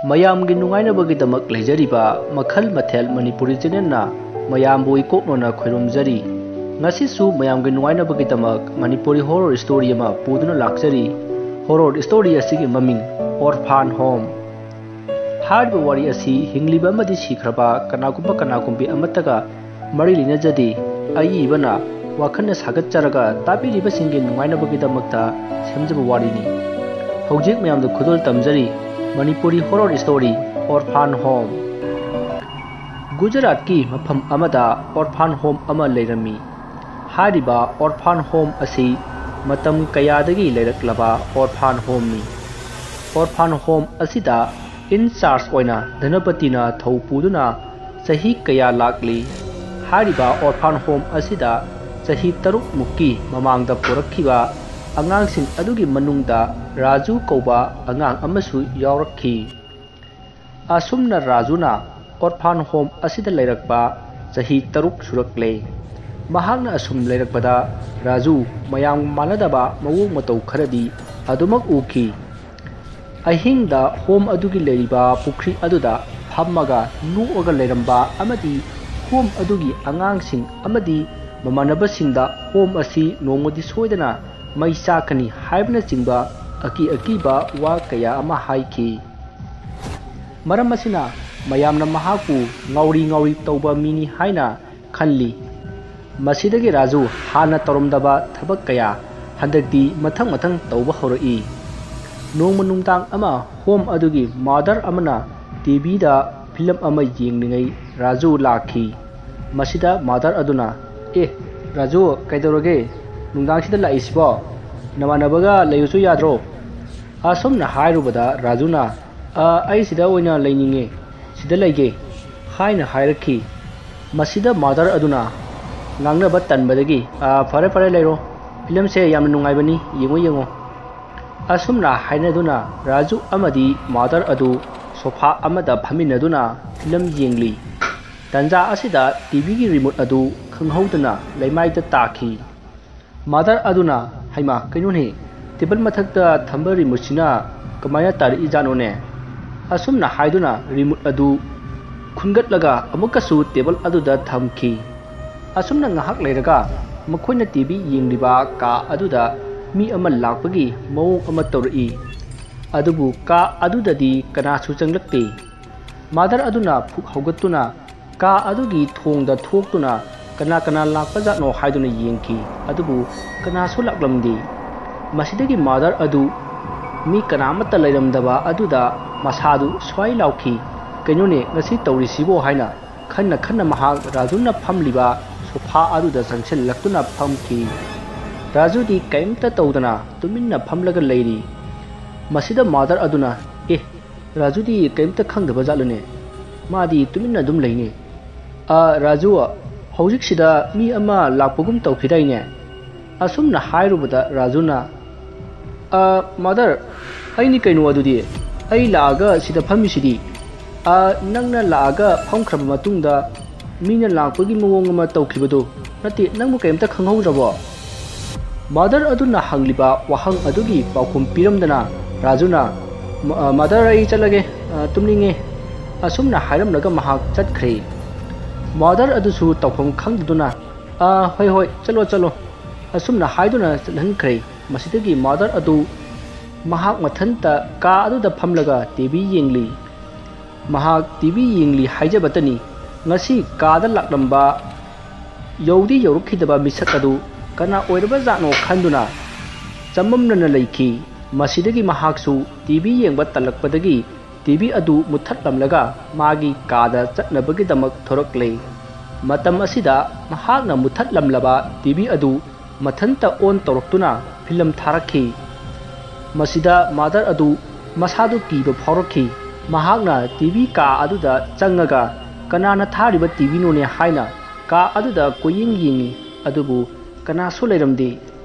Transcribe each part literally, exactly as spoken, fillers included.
ꯃꯌꯥꯝꯒꯤ ꯅꯨꯡꯉꯥꯏꯅꯕꯒꯤꯗꯃꯛ ꯂꯩꯖꯔꯤꯕ ꯃꯈꯜ ꯃꯊꯦꯜ ꯃꯅꯤꯄꯨꯔꯤ ꯆꯦꯅꯦꯜꯅ ꯃꯌꯥꯝꯕꯨ ꯏꯀꯣꯛꯅꯅ ꯈꯣꯏꯔꯨꯝꯖꯔꯤ꯫ ꯉꯁꯤꯁꯨ ꯃꯌꯥꯝꯒꯤ ꯅꯨꯡꯉꯥꯏꯅꯕꯒꯤꯗꯃꯛ ꯃꯅꯤꯄꯨꯔꯤ ꯍꯣꯔꯣꯔ ꯁ꯭ꯇꯣꯔꯤ ꯑꯃ ꯄꯨꯗꯨꯅ ꯂꯥꯛꯆꯔꯤ꯫ ꯍꯣꯔꯣꯔ ꯁ꯭ꯇꯣꯔꯤ ꯑꯁꯤꯒꯤ ꯃꯃꯤꯡ ꯑꯣꯔꯐꯥꯟ ꯍꯣꯝ꯫ ꯍꯥꯏꯔꯤꯕ ꯋꯥꯔꯤ ꯑꯁꯤ ꯍꯤꯡꯂꯤꯕ ꯑꯃꯗꯤ ꯁꯤꯈ꯭ꯔꯕ ꯀꯅꯥꯒꯨꯝꯕ ꯀꯅꯥꯒꯨꯝꯕꯤ ꯑꯃꯠꯇꯒ ꯃꯔꯤ ꯂꯩꯅꯖꯗꯦ꯫ ꯑꯏꯕꯅ ꯋꯥꯈꯜꯅ ꯁꯥꯒꯠꯆꯔꯒ ꯇꯥꯕꯤꯔꯤꯕꯁꯤꯡꯒꯤ ꯅꯨꯡꯉꯥꯏꯅꯕꯒꯤꯗꯃꯛꯇ ꯁꯦꯝꯖꯕ ꯋꯥꯔꯤꯅꯤ꯫ ꯍꯧꯖꯤꯛ ꯃꯌꯥꯝꯗ ꯈꯨꯗꯣꯜ ꯇꯝꯖꯔꯤ Manipuri horror story orphan home. ꯒꯨꯖꯔꯥꯠꯀꯤ ꯃꯐꯝ ꯑꯃꯗ ꯑꯣꯔꯐꯥꯟ ꯍꯣꯝ ꯑꯃ ꯂꯩꯔꯝꯃꯤ꯫ ꯍꯥꯏꯔꯤꯕ ꯑꯣꯔꯐꯥꯟ ꯍꯣꯝ ꯑꯁꯤ ꯃꯇꯝ ꯀꯌꯥꯗꯒꯤ ꯂꯩꯔꯛꯂꯕ ꯑꯣꯔꯐꯥꯟ ꯍꯣꯝꯅꯤ꯫ ꯑꯣꯔꯐꯥꯟ ꯍꯣꯝ ꯑꯁꯤꯗ ꯏꯟ ꯆꯥꯔꯖ ꯑꯣꯏꯅ ꯙꯅꯄꯇꯤꯅ ꯊꯧ ꯄꯨꯗꯨꯅ ꯆꯍꯤ ꯀꯌꯥ ꯂꯥꯛꯂꯤ꯫ ꯍꯥꯏꯔꯤꯕ ꯑꯣꯔꯐꯥꯟ ꯍꯣꯝ ꯑꯁꯤꯗ ꯆꯍꯤ ꯇꯔꯨꯛ ꯃꯨꯛꯀꯤ ꯃꯃꯥꯡꯗ ꯄꯨꯔꯛꯈꯤꯕ ꯑꯉꯥꯡꯁꯤꯡ ꯑꯗꯨꯒꯤ ꯃꯅꯨꯡꯗ ꯔꯥꯖꯨ ꯀꯧꯕ ꯑꯉꯥꯡ ꯑꯃꯁꯨ ꯌꯥꯎꯔꯛꯈꯤ꯫ ꯑꯁꯨꯝꯅ ꯔꯥꯖꯨꯅ ꯑꯣꯔꯐꯥꯟ ꯍꯣꯝ ꯑꯁꯤꯗ ꯂꯩꯔꯛꯄ ꯆꯍꯤ ꯇꯔꯨꯛ ꯁꯨꯔꯛꯂꯦ꯫ ꯃꯍꯥꯛꯅ ꯑꯁꯨꯝ ꯂꯩꯔꯛꯄꯗ ꯔꯥꯖꯨ ꯃꯌꯥꯝ ꯃꯥꯟꯅꯗꯕ ꯃꯑꯣꯡ ꯃꯇꯧ ꯈꯔꯗꯤ ꯑꯗꯨꯃꯛ ꯎꯈꯤ꯫ ꯑꯍꯤꯡꯗ ꯍꯣꯝ ꯑꯗꯨꯒꯤ ꯂꯩꯔꯤꯕ ꯄꯨꯈ꯭ꯔꯤ ꯑꯗꯨꯗ ꯐꯝꯃꯒ ꯅꯣꯛꯑꯒ ꯂꯩꯔꯝꯕ ꯑꯃꯗꯤ ꯍꯣꯝ ꯑꯗꯨꯒꯤ ꯑꯉꯥꯡꯁꯤꯡ ꯑꯃꯗꯤ ꯃꯃꯥꯟꯅꯕꯁꯤꯡꯗ ꯍꯣꯝ ꯑꯁꯤ ꯅꯣꯡꯃꯗꯤ ꯁꯣꯏꯗꯅ ꯃꯩ ꯆꯥꯛꯀꯅꯤ ꯍꯥꯏꯕꯅꯆꯤꯡꯕ ꯑꯀꯤ ꯑꯀꯤꯕ ꯋꯥ ꯀꯌꯥ ꯑꯃ ꯍꯥꯏꯈꯤ꯫ ꯃꯔꯝ ꯑꯁꯤꯅ ꯃꯌꯥꯝꯅ ꯃꯍꯥꯛꯄꯨ ꯉꯥꯎꯔꯤ ꯉꯥꯎꯔꯤ ꯇꯧꯕ ꯃꯤꯅꯤ ꯍꯥꯏꯅ ꯈꯜꯂꯤ꯫ ꯃꯁꯤꯗꯒꯤ ꯔꯥꯖꯨ ꯍꯥꯟꯅ ꯇꯧꯔꯝꯗꯕ ꯊꯕꯛ ꯀꯌꯥ ꯍꯟꯗꯛꯇꯤ ꯃꯊꯪ ꯃꯊꯪ ꯇꯧꯕ ꯍꯧꯔꯛꯏ꯫ ꯅꯣꯡꯃ ꯅꯨꯡꯗꯥꯡ ꯑꯃ ꯍꯣꯝ ꯑꯗꯨꯒꯤ ꯃꯥꯗꯔ ꯑꯃꯅ ꯇꯤꯚꯤꯗ ꯐꯤꯂꯝ ꯑꯃ ꯌꯦꯡꯂꯤꯉꯩ ꯔꯥꯖꯨ ꯂꯥꯛꯈꯤ꯫ ꯃꯁꯤꯗ ꯃꯥꯗꯔ ꯑꯗꯨꯅ, "ꯑꯦ, ꯔꯥꯖꯨ, ꯀꯩꯗꯧꯔꯒꯦ? ꯅꯨꯡꯗꯥꯡꯁꯤꯗ ꯂꯥꯛꯏꯁꯤꯕꯣ? ꯅꯃꯥꯟꯅꯕꯒ ꯂꯩꯔꯨꯁꯨ ꯌꯥꯗ꯭ꯔꯣ?" ꯑꯁꯨꯝꯅ ꯍꯥꯏꯔꯨꯕꯗ ꯔꯥꯖꯨꯅ, "ꯑ, ꯑꯩ ꯁꯤꯗ ꯑꯣꯏꯅ ꯂꯩꯅꯤꯡꯉꯦ, ꯁꯤꯗ ꯂꯩꯒꯦ" ꯍꯥꯏꯅ ꯍꯥꯏꯔꯛꯈꯤ꯫ ꯃꯁꯤꯗ ꯃꯥꯗꯔ ꯑꯗꯨꯅ ꯉꯥꯡꯅꯕ ꯇꯟꯕꯗꯒꯤ, "ꯑ, ꯐꯔꯦ, ꯐꯔꯦ, ꯂꯩꯔꯣ꯫ ꯐꯤꯂꯝꯁꯦ ꯌꯥꯝꯅ ꯅꯨꯡꯉꯥꯏꯕꯅꯤ, ꯌꯦꯡꯉꯣ, ꯌꯦꯡꯉꯣ"꯫ ꯑꯁꯨꯝꯅ ꯍꯥꯏꯅꯗꯨꯅ ꯔꯥꯖꯨ ꯑꯃꯗꯤ ꯃꯥꯗꯔ ꯑꯗꯨ ꯁꯣꯐꯥ ꯑꯃꯗ ꯐꯝꯃꯤꯟꯅꯗꯨꯅ ꯐꯤꯂꯝ ꯌꯦꯡꯂꯤ꯫ ꯇꯟꯖꯥ ꯑꯁꯤꯗ ꯇꯤꯚꯤꯒꯤ ꯔꯤꯃꯣꯠ ꯑꯗꯨ ꯈꯪꯍꯧꯗꯅ ꯂꯩꯃꯥꯏꯗ ꯇꯥꯈꯤ꯫ ꯃꯥꯗꯔ ꯑꯗꯨꯅ, "ꯍꯩꯃꯥ, ꯀꯩꯅꯣꯅꯦ, ꯇꯦꯕꯜ ꯃꯊꯛꯇ ꯊꯝꯕ ꯔꯤꯃꯣꯠꯁꯤꯅ ꯀꯃꯥꯏꯅ ꯇꯥꯔꯛꯏꯖꯥꯠꯅꯣꯅꯦ?" ꯑꯁꯨꯝꯅ ꯍꯥꯏꯗꯨꯅ ꯔꯤꯃꯣꯠ ꯑꯗꯨ ꯈꯨꯟꯒꯠꯂꯒ ꯑꯃꯨꯛꯀꯁꯨ ꯇꯦꯕꯜ ꯑꯗꯨꯗ ꯊꯝꯈꯤ꯫ ꯑꯁꯨꯝꯅ ꯉꯥꯏꯍꯥꯛ ꯂꯩꯔꯒ ꯃꯈꯣꯏꯅ ꯇꯤꯚꯤ ꯌꯦꯡꯂꯤꯕ ꯀꯥ ꯑꯗꯨꯗ ꯃꯤ ꯑꯃ ꯂꯥꯛꯄꯒꯤ ꯃꯑꯣꯡ ꯑꯃ ꯇꯧꯔꯛꯏ꯫ ꯑꯗꯨꯕꯨ ꯀꯥ ꯑꯗꯨꯗꯗꯤ ꯀꯅꯥꯁꯨ ꯆꯪꯂꯛꯇꯦ꯫ ꯃꯥꯗꯔ ꯑꯗꯨꯅ ꯐꯨꯛ ꯍꯧꯒꯠꯇꯨꯅ ꯀꯥ ꯑꯗꯨꯒꯤ ꯊꯣꯡꯗ ꯊꯣꯛꯇꯨꯅ ꯀꯅꯥ ꯀꯅꯥ ꯂꯥꯛꯄꯖꯥꯠꯅꯣ ꯍꯥꯏꯗꯨꯅ ꯌꯦꯡꯈꯤ, ꯑꯗꯨꯕꯨ ꯀꯅꯥꯁꯨ ꯂꯥꯛꯂꯝꯗꯦ꯫ ꯃꯁꯤꯗꯒꯤ ꯃꯥꯗꯔ ꯑꯗꯨ ꯃꯤ ꯀꯅꯥꯃꯠꯇ ꯂꯩꯔꯝꯗꯕ ꯑꯗꯨꯗ ꯃꯁꯥꯗꯨ ꯁ꯭ꯋꯥꯏ ꯂꯥꯎꯈꯤ꯫ "ꯀꯩꯅꯣꯅꯦ, ꯉꯁꯤ ꯇꯧꯔꯤꯁꯤꯕꯣ?" ꯍꯥꯏꯅ ꯈꯟꯅ ꯈꯟꯅ ꯃꯍꯥꯛ ꯔꯥꯖꯨꯅ ꯐꯝꯂꯤꯕ ꯁꯣꯐꯥ ꯑꯗꯨꯗ ꯆꯪꯁꯤꯜꯂꯛꯇꯨꯅ ꯐꯝꯈꯤ꯫ ꯔꯥꯖꯨꯗꯤ ꯀꯔꯤꯝꯇ ꯇꯧꯗꯅ ꯇꯨꯃꯤꯟꯅ ꯐꯝꯂꯒ ꯂꯩꯔꯤ꯫ ꯃꯁꯤꯗ ꯃꯥꯗꯔ ꯑꯗꯨꯅ, "ꯑꯦ, ꯔꯥꯖꯨꯗꯤ ꯀꯔꯤꯝꯇ ꯈꯪꯗꯕ ꯖꯥꯠꯂꯅꯦ? ꯃꯥꯗꯤ ꯇꯨꯃꯤꯟꯅ ꯑꯗꯨꯝ ꯂꯩꯅꯦ꯫ ꯑ, ꯔꯥꯖꯨ, ꯍꯧꯖꯤꯛꯁꯤꯗ ꯃꯤ ꯑꯃ ꯂꯥꯛꯄꯒꯨꯝ ꯇꯧꯈꯤꯗꯥꯏꯅꯦ?" ꯑꯁꯨꯝꯅ ꯍꯥꯏꯔꯨꯕꯗ ꯔꯥꯖꯨꯅ, "ꯑ, ꯃꯥꯗꯔ, ꯑꯩꯅꯤ ꯀꯩꯅꯣ ꯑꯗꯨꯗꯤ꯫ ꯑꯩ ꯂꯥꯛꯑꯒ ꯁꯤꯗ ꯐꯝꯃꯤꯁꯤꯗꯤ꯫ ꯑ, ꯅꯪꯅ ꯂꯥꯛꯑꯒ ꯐꯝꯈ꯭ꯔꯕ ꯃꯇꯨꯡꯗ ꯃꯤꯅ ꯂꯥꯛꯄꯒꯤ ꯃꯑꯣꯡ ꯑꯃ ꯇꯧꯈꯤꯕꯗꯨ, ꯅꯠꯇꯦ, ꯅꯪꯕꯨ ꯀꯔꯤꯝꯇ ꯈꯪꯍꯧꯗ꯭ꯔꯕꯣ?" ꯃꯥꯗꯔ ꯑꯗꯨꯅ ꯍꯪꯂꯤꯕ ꯋꯥꯍꯪ ꯑꯗꯨꯒꯤ ꯄꯥꯎꯈꯨꯝ ꯄꯤꯔꯝꯗꯅ ꯔꯥꯖꯨꯅ, "ꯃ-, ꯑ, ꯃꯥꯗꯔ, ꯑꯩ ꯆꯠꯂꯒꯦ, ꯑ, ꯇꯨꯝꯅꯤꯡꯉꯦ," ꯑꯁꯨꯝꯅ ꯍꯥꯏꯔꯝꯂꯒ ꯃꯍꯥꯛ ꯆꯠꯈ꯭ꯔꯦ꯫ ꯃꯥꯗꯔ ꯑꯗꯨꯁꯨ ꯇꯧꯐꯝ ꯈꯪꯗꯗꯨꯅ, "ꯑ, ꯍꯣꯏ, ꯍꯣꯏ, ꯆꯠꯂꯣ, ꯆꯠꯂꯣ," ꯑꯁꯨꯝꯅ ꯍꯥꯏꯗꯨꯅ ꯆꯠꯍꯟꯈ꯭ꯔꯦ꯫ ꯃꯁꯤꯗꯒꯤ ꯃꯥꯗꯔ ꯑꯗꯨ ꯃꯍꯥꯛ ꯃꯊꯟꯇ ꯀꯥ ꯑꯗꯨꯗ ꯐꯝꯂꯒ ꯇꯤꯚꯤ ꯌꯦꯡꯂꯤ꯫ ꯃꯍꯥꯛ ꯇꯤꯚꯤ ꯌꯦꯡꯂꯤ ꯍꯥꯏꯖꯕꯇꯅꯤ, ꯉꯁꯤ ꯀꯥꯗ ꯂꯥꯛꯂꯝꯕ ꯌꯧꯗꯤ ꯌꯧꯔꯛꯈꯤꯗꯕ ꯃꯤꯁꯛ ꯑꯗꯨ ꯀꯅꯥ ꯑꯣꯏꯔꯕꯖꯥꯠꯅꯣ ꯈꯟꯗꯨꯅ ꯆꯃꯝꯅꯅ ꯂꯩꯈꯤ꯫ ꯃꯁꯤꯗꯒꯤ ꯃꯍꯥꯛꯁꯨ ꯇꯤꯚꯤ ꯌꯦꯡꯕ ꯇꯜꯂꯛꯄꯗꯒꯤ ꯇꯤꯚꯤ ꯑꯗꯨ ꯃꯨꯠꯊꯠꯂꯝꯂꯒ ꯃꯥꯒꯤ ꯀꯥꯗ ꯆꯠꯅꯕꯒꯤꯗꯃꯛ ꯊꯣꯔꯛꯂꯦ꯫ ꯃꯇꯝ ꯑꯁꯤꯗ ꯃꯍꯥꯛꯅ ꯃꯨꯠꯊꯠꯂꯝꯂꯕ ꯇꯤꯚꯤ ꯑꯗꯨ ꯃꯊꯟꯇ ꯑꯣꯟ ꯇꯧꯔꯛꯇꯨꯅ ꯐꯤꯂꯝ ꯊꯥꯔꯛꯈꯤ꯫ ꯃꯁꯤꯗ ꯃꯥꯗꯔ ꯑꯗꯨ ꯃꯁꯥꯗꯨ ꯀꯤꯕ ꯐꯥꯎꯔꯛꯈꯤ꯫ ꯃꯍꯥꯛꯅ ꯇꯤꯚꯤ ꯀꯥ ꯑꯗꯨꯗ ꯆꯪꯉꯒ "ꯀꯅꯥꯅ ꯊꯥꯔꯤꯕ ꯇꯤꯚꯤꯅꯣꯅꯦ?" ꯍꯥꯏꯅ ꯀꯥ ꯑꯗꯨꯗ ꯀꯣꯏꯌꯦꯡ ꯌꯦꯡꯉꯤ, ꯑꯗꯨꯕꯨ ꯀꯅꯥꯁꯨ ꯂꯩꯔꯝꯗꯦ꯫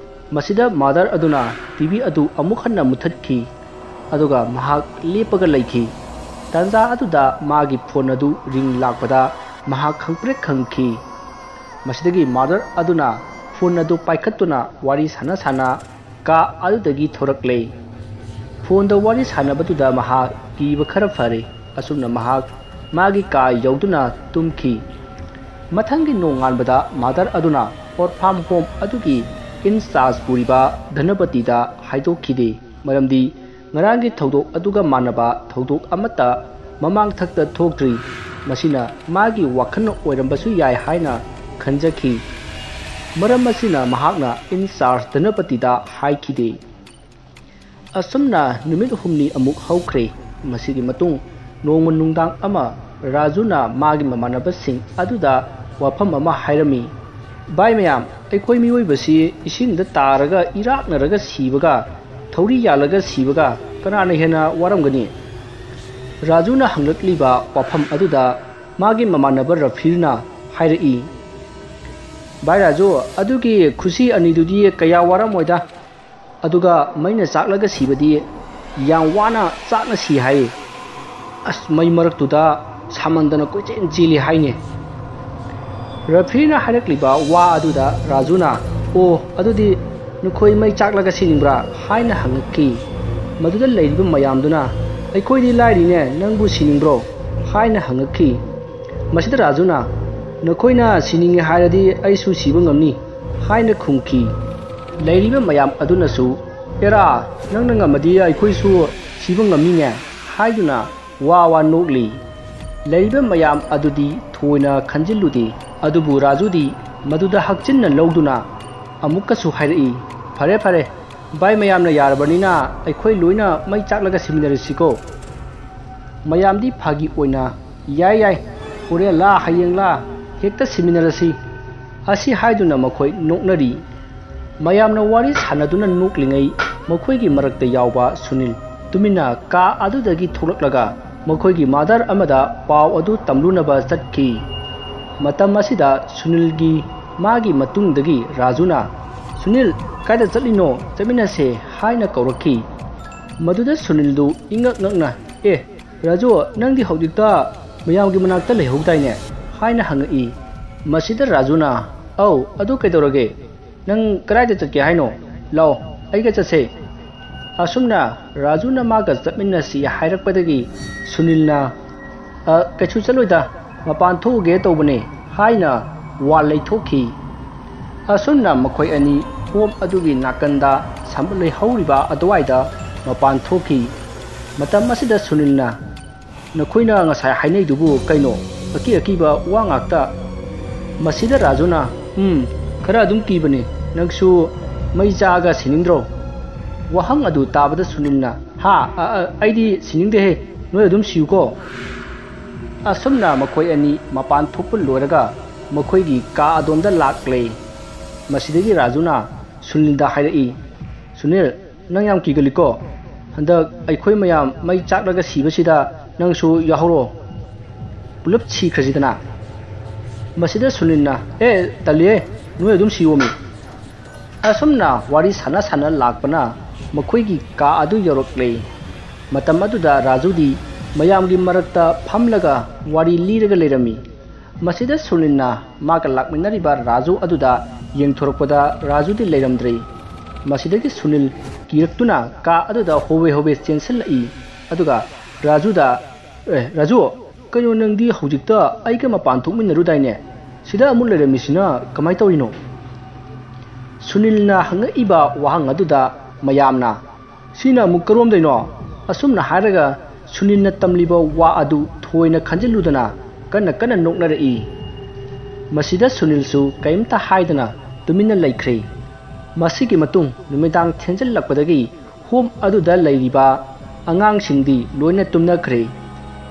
ꯃꯁꯤꯗ ꯃꯥꯗꯔ ꯑꯗꯨꯅ ꯇꯤꯚꯤ ꯑꯗꯨ ꯑꯃꯨꯛ ꯍꯟꯅ ꯃꯨꯠꯊꯠꯈꯤ, ꯑꯗꯨꯒ ꯃꯍꯥꯛ ꯂꯦꯞꯄꯒ ꯂꯩꯈꯤ꯫ ꯇꯥꯟꯖꯥ ꯑꯗꯨꯗ ꯃꯥꯒꯤ ꯐꯣꯟ ꯑꯗꯨ ꯔꯤꯡ ꯂꯥꯛꯄꯗ ꯃꯍꯥꯛ ꯈꯪꯄ꯭ꯔꯦꯛ ꯈꯪꯈꯤ꯫ ꯃꯁꯤꯗꯒꯤ ꯃꯥꯗꯔ ꯑꯗꯨꯅ ꯐꯣꯟ ꯑꯗꯨ ꯄꯥꯏꯈꯠꯇꯨꯅ ꯋꯥꯔꯤ ꯁꯥꯟꯅ ꯁꯥꯟꯅ ꯀꯥ ꯑꯗꯨꯗꯒꯤ ꯊꯣꯔꯛꯂꯦ꯫ ꯐꯣꯟꯗ ꯋꯥꯔꯤ ꯁꯥꯟꯅꯕꯗꯨꯗ ꯃꯍꯥꯛ ꯀꯤꯕ ꯈꯔ ꯐꯔꯦ꯫ ꯑꯁꯨꯝꯅ ꯃꯍꯥꯛ ꯃꯥꯒꯤ ꯀꯥ ꯌꯧꯗꯨꯅ ꯇꯨꯝꯈꯤ꯫ ꯃꯊꯪꯒꯤ ꯅꯣꯡꯉꯥꯟꯕꯗ ꯃꯥꯗꯔ ꯑꯗꯨꯅ ꯑꯣꯔꯐꯥꯝ ꯍꯣꯝ ꯑꯗꯨꯒꯤ ꯏꯟ ꯆꯥꯔꯖ ꯄꯨꯔꯤꯕ ꯙꯅꯄꯇꯤꯗ ꯍꯥꯏꯗꯣꯛꯈꯤꯗꯦ, ꯃꯔꯝꯗꯤ ꯉꯔꯥꯡꯒꯤ ꯊꯧꯗꯣꯛ ꯑꯗꯨꯒ ꯃꯥꯟꯅꯕ ꯊꯧꯗꯣꯛ ꯑꯃꯠꯇ ꯃꯃꯥꯡꯊꯛꯇ ꯊꯣꯛꯇ꯭ꯔꯤ꯫ ꯃꯁꯤꯅ ꯃꯥꯒꯤ ꯋꯥꯈꯜꯅ ꯑꯣꯏꯔꯝꯕꯁꯨ ꯌꯥꯏ ꯍꯥꯏꯅ ꯈꯟꯖꯈꯤ꯫ ꯃꯔꯝ ꯑꯁꯤꯅ ꯃꯍꯥꯛꯅ ꯏꯟ ꯆꯥꯔꯖ ꯙꯅꯄꯇꯤꯗ ꯍꯥꯏꯈꯤꯗꯦ꯫ ꯑꯁꯨꯝꯅ ꯅꯨꯃꯤꯠ ꯍꯨꯝꯅꯤ ꯑꯃꯨꯛ ꯍꯧꯈ꯭ꯔꯦ꯫ ꯃꯁꯤꯒꯤ ꯃꯇꯨꯡ ꯅꯣꯡꯃ ꯅꯨꯡꯗꯥꯡ ꯑꯃ ꯔꯥꯖꯨꯅ ꯃꯥꯒꯤ ꯃꯃꯥꯟꯅꯕꯁꯤꯡ ꯑꯗꯨꯗ ꯋꯥꯐꯝ ꯑꯃ ꯍꯥꯏꯔꯝꯃꯤ꯫ "ꯚꯥꯏ ꯃꯌꯥꯝ, ꯑꯩꯈꯣꯏ ꯃꯤꯑꯣꯏꯕꯁꯤ ꯏꯁꯤꯡꯗ ꯇꯥꯔꯒ ꯏꯔꯥꯛꯅꯔꯒ ꯁꯤꯕꯒ ꯊꯧꯔꯤ ꯌꯥꯜꯂꯒ ꯁꯤꯕꯒ ꯀꯅꯥꯅ ꯍꯦꯟꯅ ꯋꯥꯔꯝꯒꯅꯤ?" ꯔꯥꯖꯨꯅ ꯍꯪꯂꯛꯂꯤꯕ ꯋꯥꯐꯝ ꯑꯗꯨꯗ ꯃꯥꯒꯤ ꯃꯃꯥꯟꯅꯕ ꯔꯐꯤꯔꯅ ꯍꯥꯏꯔꯛꯏ, "ꯚꯥꯏ ꯔꯥꯖꯨ, ꯑꯗꯨꯒꯤ ꯈꯨꯁꯤ ꯑꯅꯤꯗꯨꯗꯤ ꯀꯌꯥ ꯋꯥꯔꯝꯃꯣꯏꯗ꯫ ꯑꯗꯨꯒ ꯃꯩꯅ ꯆꯥꯛꯂꯒ ꯁꯤꯕꯗꯤ ꯌꯥꯝ ꯋꯥꯅ ꯆꯥꯛꯅ ꯁꯤ ꯍꯥꯏ꯫ ꯑꯁ, ꯃꯩ ꯃꯔꯛꯇꯨꯗ ꯁꯥꯃꯟꯗꯅ ꯀꯣꯏꯆꯦꯟ ꯆꯦꯜꯂꯤ ꯍꯥꯏꯅꯦ꯫" ꯔꯐꯤꯅ ꯍꯥꯏꯔꯛꯂꯤꯕ ꯋꯥ ꯑꯗꯨꯗ ꯔꯥꯖꯨꯅ, "ꯑꯣ, ꯑꯗꯨꯗꯤ ꯅꯈꯣꯏ ꯃꯩ ꯆꯥꯛꯂꯒ ꯁꯤꯅꯤꯡꯕ꯭ꯔꯥ?" ꯍꯥꯏꯅ ꯍꯪꯉꯛꯈꯤ꯫ ꯃꯗꯨꯗ ꯂꯩꯔꯤꯕ ꯃꯌꯥꯝꯗꯨꯅ, "ꯑꯩꯈꯣꯏꯗꯤ ꯂꯥꯏꯔꯤꯅꯦ, ꯅꯪꯕꯨ ꯁꯤꯅꯤꯡꯕ꯭ꯔꯣ?" ꯍꯥꯏꯅ ꯍꯪꯉꯛꯈꯤ꯫ ꯃꯁꯤꯗ ꯔꯥꯖꯨꯅ, "ꯅꯈꯣꯏꯅ ꯁꯤꯅꯤꯡꯉꯦ ꯍꯥꯏꯔꯗꯤ ꯑꯩꯁꯨ ꯁꯤꯕ ꯉꯝꯅꯤ" ꯍꯥꯏꯅ ꯈꯨꯝꯈꯤ꯫ ꯂꯩꯔꯤꯕ ꯃꯌꯥꯝ ꯑꯗꯨꯅꯁꯨ, "ꯑꯦꯔꯥ, ꯅꯪꯅ ꯉꯝꯃꯗꯤ ꯑꯩꯈꯣꯏꯁꯨ ꯁꯤꯕ ꯉꯝꯅꯤꯅꯦ" ꯍꯥꯏꯗꯨꯅ ꯋꯥ ꯋꯥ ꯅꯣꯛꯂꯤ꯫ ꯂꯩꯔꯤꯕ ꯃꯌꯥꯝ ꯑꯗꯨꯗꯤ ꯊꯣꯏꯅ ꯈꯟꯖꯤꯜꯂꯨꯗꯦ, ꯑꯗꯨꯕꯨ ꯔꯥꯖꯨꯗꯤ ꯃꯗꯨꯗ ꯍꯛꯆꯤꯟꯅ ꯂꯧꯗꯨꯅ ꯑꯃꯨꯛꯀꯁꯨ ꯍꯥꯏꯔꯛꯏ, "ꯐꯔꯦ ꯐꯔꯦ, ꯚꯥꯏ ꯃꯌꯥꯝꯅ ꯌꯥꯔꯕꯅꯤꯅ ꯑꯩꯈꯣꯏ ꯂꯣꯏꯅ ꯃꯩ ꯆꯥꯛꯂꯒ ꯁꯤꯃꯤꯟꯅꯔꯁꯤꯀꯣ?" ꯃꯌꯥꯝꯗꯤ ꯐꯥꯒꯤ ꯑꯣꯏꯅ, "ꯌꯥꯏ ꯌꯥꯏ, ꯍꯣꯔꯦꯟꯂꯥ ꯍꯌꯦꯡꯂꯥ ꯍꯦꯛꯇ ꯁꯤꯃꯤꯟꯅꯔꯁꯤ" ꯑꯁꯤ ꯍꯥꯏꯗꯨꯅ ꯃꯈꯣꯏ ꯅꯣꯛꯅꯔꯤ꯫ ꯃꯌꯥꯝꯅ ꯋꯥꯔꯤ ꯁꯥꯟꯅꯗꯨꯅ ꯅꯣꯛꯂꯤꯉꯩ ꯃꯈꯣꯏꯒꯤ ꯃꯔꯛꯇ ꯌꯥꯎꯕ ꯁꯨꯅꯤꯜ ꯇꯨꯃꯤꯟꯅ ꯀꯥ ꯑꯗꯨꯗꯒꯤ ꯊꯣꯛꯂꯛꯂꯒ ꯃꯈꯣꯏꯒꯤ ꯃꯥꯗꯔ ꯑꯃꯗ ꯄꯥꯎ ꯑꯗꯨ ꯇꯝꯂꯨꯅꯕ ꯆꯠꯈꯤ꯫ ꯃꯇꯝ ꯑꯁꯤꯗ ꯁꯨꯅꯤꯜꯒꯤ ꯃꯥꯒꯤ ꯃꯇꯨꯡꯗꯒꯤ ꯔꯥꯖꯨꯅ, "ꯁꯨꯅꯤꯜ, ꯀꯥꯏꯗ ꯆꯠꯂꯤꯅꯣ? ꯆꯠꯃꯤꯟꯅꯁꯦ" ꯍꯥꯏꯅ ꯀꯧꯔꯛꯈꯤ꯫ ꯃꯗꯨꯗ ꯁꯨꯅꯤꯜꯗꯨ ꯏꯉꯛ ꯉꯛꯅ, "ꯑꯦ, ꯔꯥꯖꯨ, ꯅꯪꯗꯤ ꯍꯧꯖꯤꯛꯇ ꯃꯌꯥꯝꯒꯤ ꯃꯅꯥꯛꯇ ꯂꯩꯍꯧꯗꯥꯏꯅꯦ?" ꯍꯥꯏꯅ ꯍꯪꯉꯛꯏ꯫ ꯃꯁꯤꯗ ꯔꯥꯖꯨꯅ, "ꯑꯧ, ꯑꯗꯨ ꯀꯩꯗꯧꯔꯒꯦ? ꯅꯪ ꯀꯗꯥꯏꯗ ꯆꯠꯀꯦ ꯍꯥꯏꯅꯣ? ꯂꯥꯛꯑꯣ, ꯑꯩꯒ ꯆꯠꯁꯦ" ꯑꯁꯨꯝꯅ ꯔꯥꯖꯨꯅ ꯃꯥꯒ ꯆꯠꯃꯤꯟꯅꯁꯤ ꯍꯥꯏꯔꯛꯄꯗꯒꯤ ꯁꯨꯅꯤꯜꯅ, "ꯑ, ꯀꯩꯁꯨ ꯆꯠꯂꯣꯏꯗ, ꯃꯄꯥꯟ ꯊꯣꯛꯎꯒꯦ ꯇꯧꯕꯅꯦ" ꯍꯥꯏꯅ ꯋꯥ ꯂꯩꯊꯣꯛꯈꯤ꯫ ꯑꯁꯨꯝꯅ ꯃꯈꯣꯏ ꯑꯅꯤ ꯍꯣꯝ ꯑꯗꯨꯒꯤ ꯅꯥꯀꯟꯗ ꯁꯝꯕꯜ ꯂꯩꯍꯧꯔꯤꯕ ꯑꯗꯨꯋꯥꯏꯗ ꯃꯄꯥꯟ ꯊꯣꯛꯈꯤ꯫ ꯃꯇꯝ ꯑꯁꯤꯗ ꯁꯨꯅꯤꯜꯅ, "ꯅꯈꯣꯏꯅ ꯉꯁꯥꯏ ꯍꯥꯏꯅꯩꯗꯨꯕꯨ ꯀꯩꯅꯣ? ꯑꯀꯤ ꯑꯀꯤꯕ ꯋꯥ ꯉꯥꯛꯇ!" ꯃꯁꯤꯗ ꯔꯥꯖꯨꯅ, "ꯎꯝ, ꯈꯔ ꯑꯗꯨꯝ ꯀꯤꯕꯅꯤ꯫ ꯅꯪꯁꯨ ꯃꯩ ꯆꯥꯛꯑꯒ ꯁꯤꯅꯤꯡꯗ꯭ꯔꯣ?" ꯋꯥꯍꯪ ꯑꯗꯨ ꯇꯥꯕꯗ ꯁꯨꯅꯤꯜꯅ, "ꯍꯥ? ꯑ, ꯑ, ꯑꯩꯗꯤ ꯁꯤꯅꯤꯡꯗꯦꯍꯦ꯫ ꯅꯣꯏ ꯑꯗꯨꯝ ꯁꯤꯌꯨꯀꯣ?" ꯑꯁꯨꯝꯅ ꯃꯈꯣꯏ ꯑꯅꯤ ꯃꯄꯥꯟ ꯊꯣꯛꯄ ꯂꯣꯏꯔꯒ ꯃꯈꯣꯏꯒꯤ ꯀꯥ ꯑꯗꯣꯝꯗ ꯂꯥꯛꯂꯦ꯫ ꯃꯁꯤꯗꯒꯤ ꯔꯥꯖꯨꯅ ꯁꯨꯅꯤꯜꯗ ꯍꯥꯏꯔꯛꯏ, "ꯁꯨꯅꯤꯜ, ꯅꯪ ꯌꯥꯝ ꯀꯤꯒꯜꯂꯤꯀꯣ? ꯍꯟꯗꯛ ꯑꯩꯈꯣꯏ ꯃꯌꯥꯝ ꯃꯩ ꯆꯥꯛꯂꯒ ꯁꯤꯕꯁꯤꯗ ꯅꯪꯁꯨ ꯌꯥꯎꯍꯧꯔꯣ꯫ ꯄꯨꯂꯞ ꯁꯤꯈ꯭ꯔꯁꯤꯗꯅ꯫" ꯃꯁꯤꯗ ꯁꯨꯅꯤꯜꯅ, "ꯑꯦ, ꯇꯜꯂꯤꯍꯦ, ꯅꯣꯏ ꯑꯗꯨꯝ ꯁꯤꯌꯣꯃꯤ꯫" ꯑꯁꯨꯝꯅ ꯋꯥꯔꯤ ꯁꯥꯟꯅ ꯁꯥꯟꯅ ꯂꯥꯛꯄꯅ ꯃꯈꯣꯏꯒꯤ ꯀꯥ ꯑꯗꯨ ꯌꯧꯔꯛꯂꯦ꯫ ꯃꯇꯝ ꯑꯗꯨꯗ ꯔꯥꯖꯨꯗꯤ ꯃꯌꯥꯝꯒꯤ ꯃꯔꯛꯇ ꯐꯝꯂꯒ ꯋꯥꯔꯤ ꯂꯤꯔꯒ ꯂꯩꯔꯝꯃꯤ꯫ ꯃꯁꯤꯗ ꯁꯨꯅꯤꯜꯅ ꯃꯥꯒ ꯂꯥꯛꯃꯤꯟꯅꯔꯤꯕ ꯔꯥꯖꯨ ꯑꯗꯨꯗ ꯌꯦꯡꯊꯣꯔꯛꯄꯗ ꯔꯥꯖꯨꯗꯤ ꯂꯩꯔꯝꯗ꯭ꯔꯦ꯫ ꯃꯁꯤꯗꯒꯤ ꯁꯨꯅꯤꯜ ꯀꯤꯔꯛꯇꯨꯅ ꯀꯥ ꯑꯗꯨꯗ ꯍꯣꯕꯦ ꯍꯣꯕꯦ ꯆꯦꯟꯁꯤꯜꯂꯛꯏ꯫ ꯑꯗꯨꯒ ꯔꯥꯖꯨꯗ, "ꯑꯦ, ꯔꯥꯖꯨ, ꯀꯩꯅꯣ, ꯅꯪꯗꯤ ꯍꯧꯖꯤꯛꯇ ꯑꯩꯒ ꯃꯄꯥꯟ ꯊꯣꯛꯃꯤꯟꯅꯔꯨꯗꯥꯏꯅꯦ? ꯁꯤꯗ ꯑꯃꯨꯛ ꯂꯩꯔꯝꯃꯤꯁꯤꯅ ꯀꯃꯥꯏ ꯇꯧꯔꯤꯅꯣ?" ꯁꯨꯅꯤꯜꯅ ꯍꯪꯉꯛꯏꯕ ꯋꯥꯍꯪ ꯑꯗꯨꯗ ꯃꯌꯥꯝꯅ, "ꯁꯤꯅ ꯑꯃꯨꯛ ꯀꯔꯣꯝꯗꯩꯅꯣ?" ꯑꯁꯨꯝꯅ ꯍꯥꯏꯔꯒ ꯁꯨꯅꯤꯜꯅ ꯇꯝꯂꯤꯕ ꯋꯥ ꯑꯗꯨ ꯊꯣꯏꯅ ꯈꯟꯖꯤꯜꯂꯨꯗꯅ ꯀꯟꯅ ꯀꯟꯅ ꯅꯣꯛꯅꯔꯛꯏ꯫ ꯃꯁꯤꯗ ꯁꯨꯅꯤꯜꯁꯨ ꯀꯔꯤꯝꯇ ꯍꯥꯏꯗꯅ ꯇꯨꯃꯤꯟꯅ ꯂꯩꯈ꯭ꯔꯦ꯫ ꯃꯁꯤꯒꯤ ꯃꯇꯨꯡ ꯅꯨꯃꯤꯗꯥꯡ ꯊꯦꯡꯖꯤꯜꯂꯛꯄꯗꯒꯤ ꯍꯣꯝ ꯑꯗꯨꯗ ꯂꯩꯔꯤꯕ ꯑꯉꯥꯡꯁꯤꯡꯗꯤ ꯂꯣꯏꯅ ꯇꯨꯝꯅꯈ꯭ꯔꯦ꯫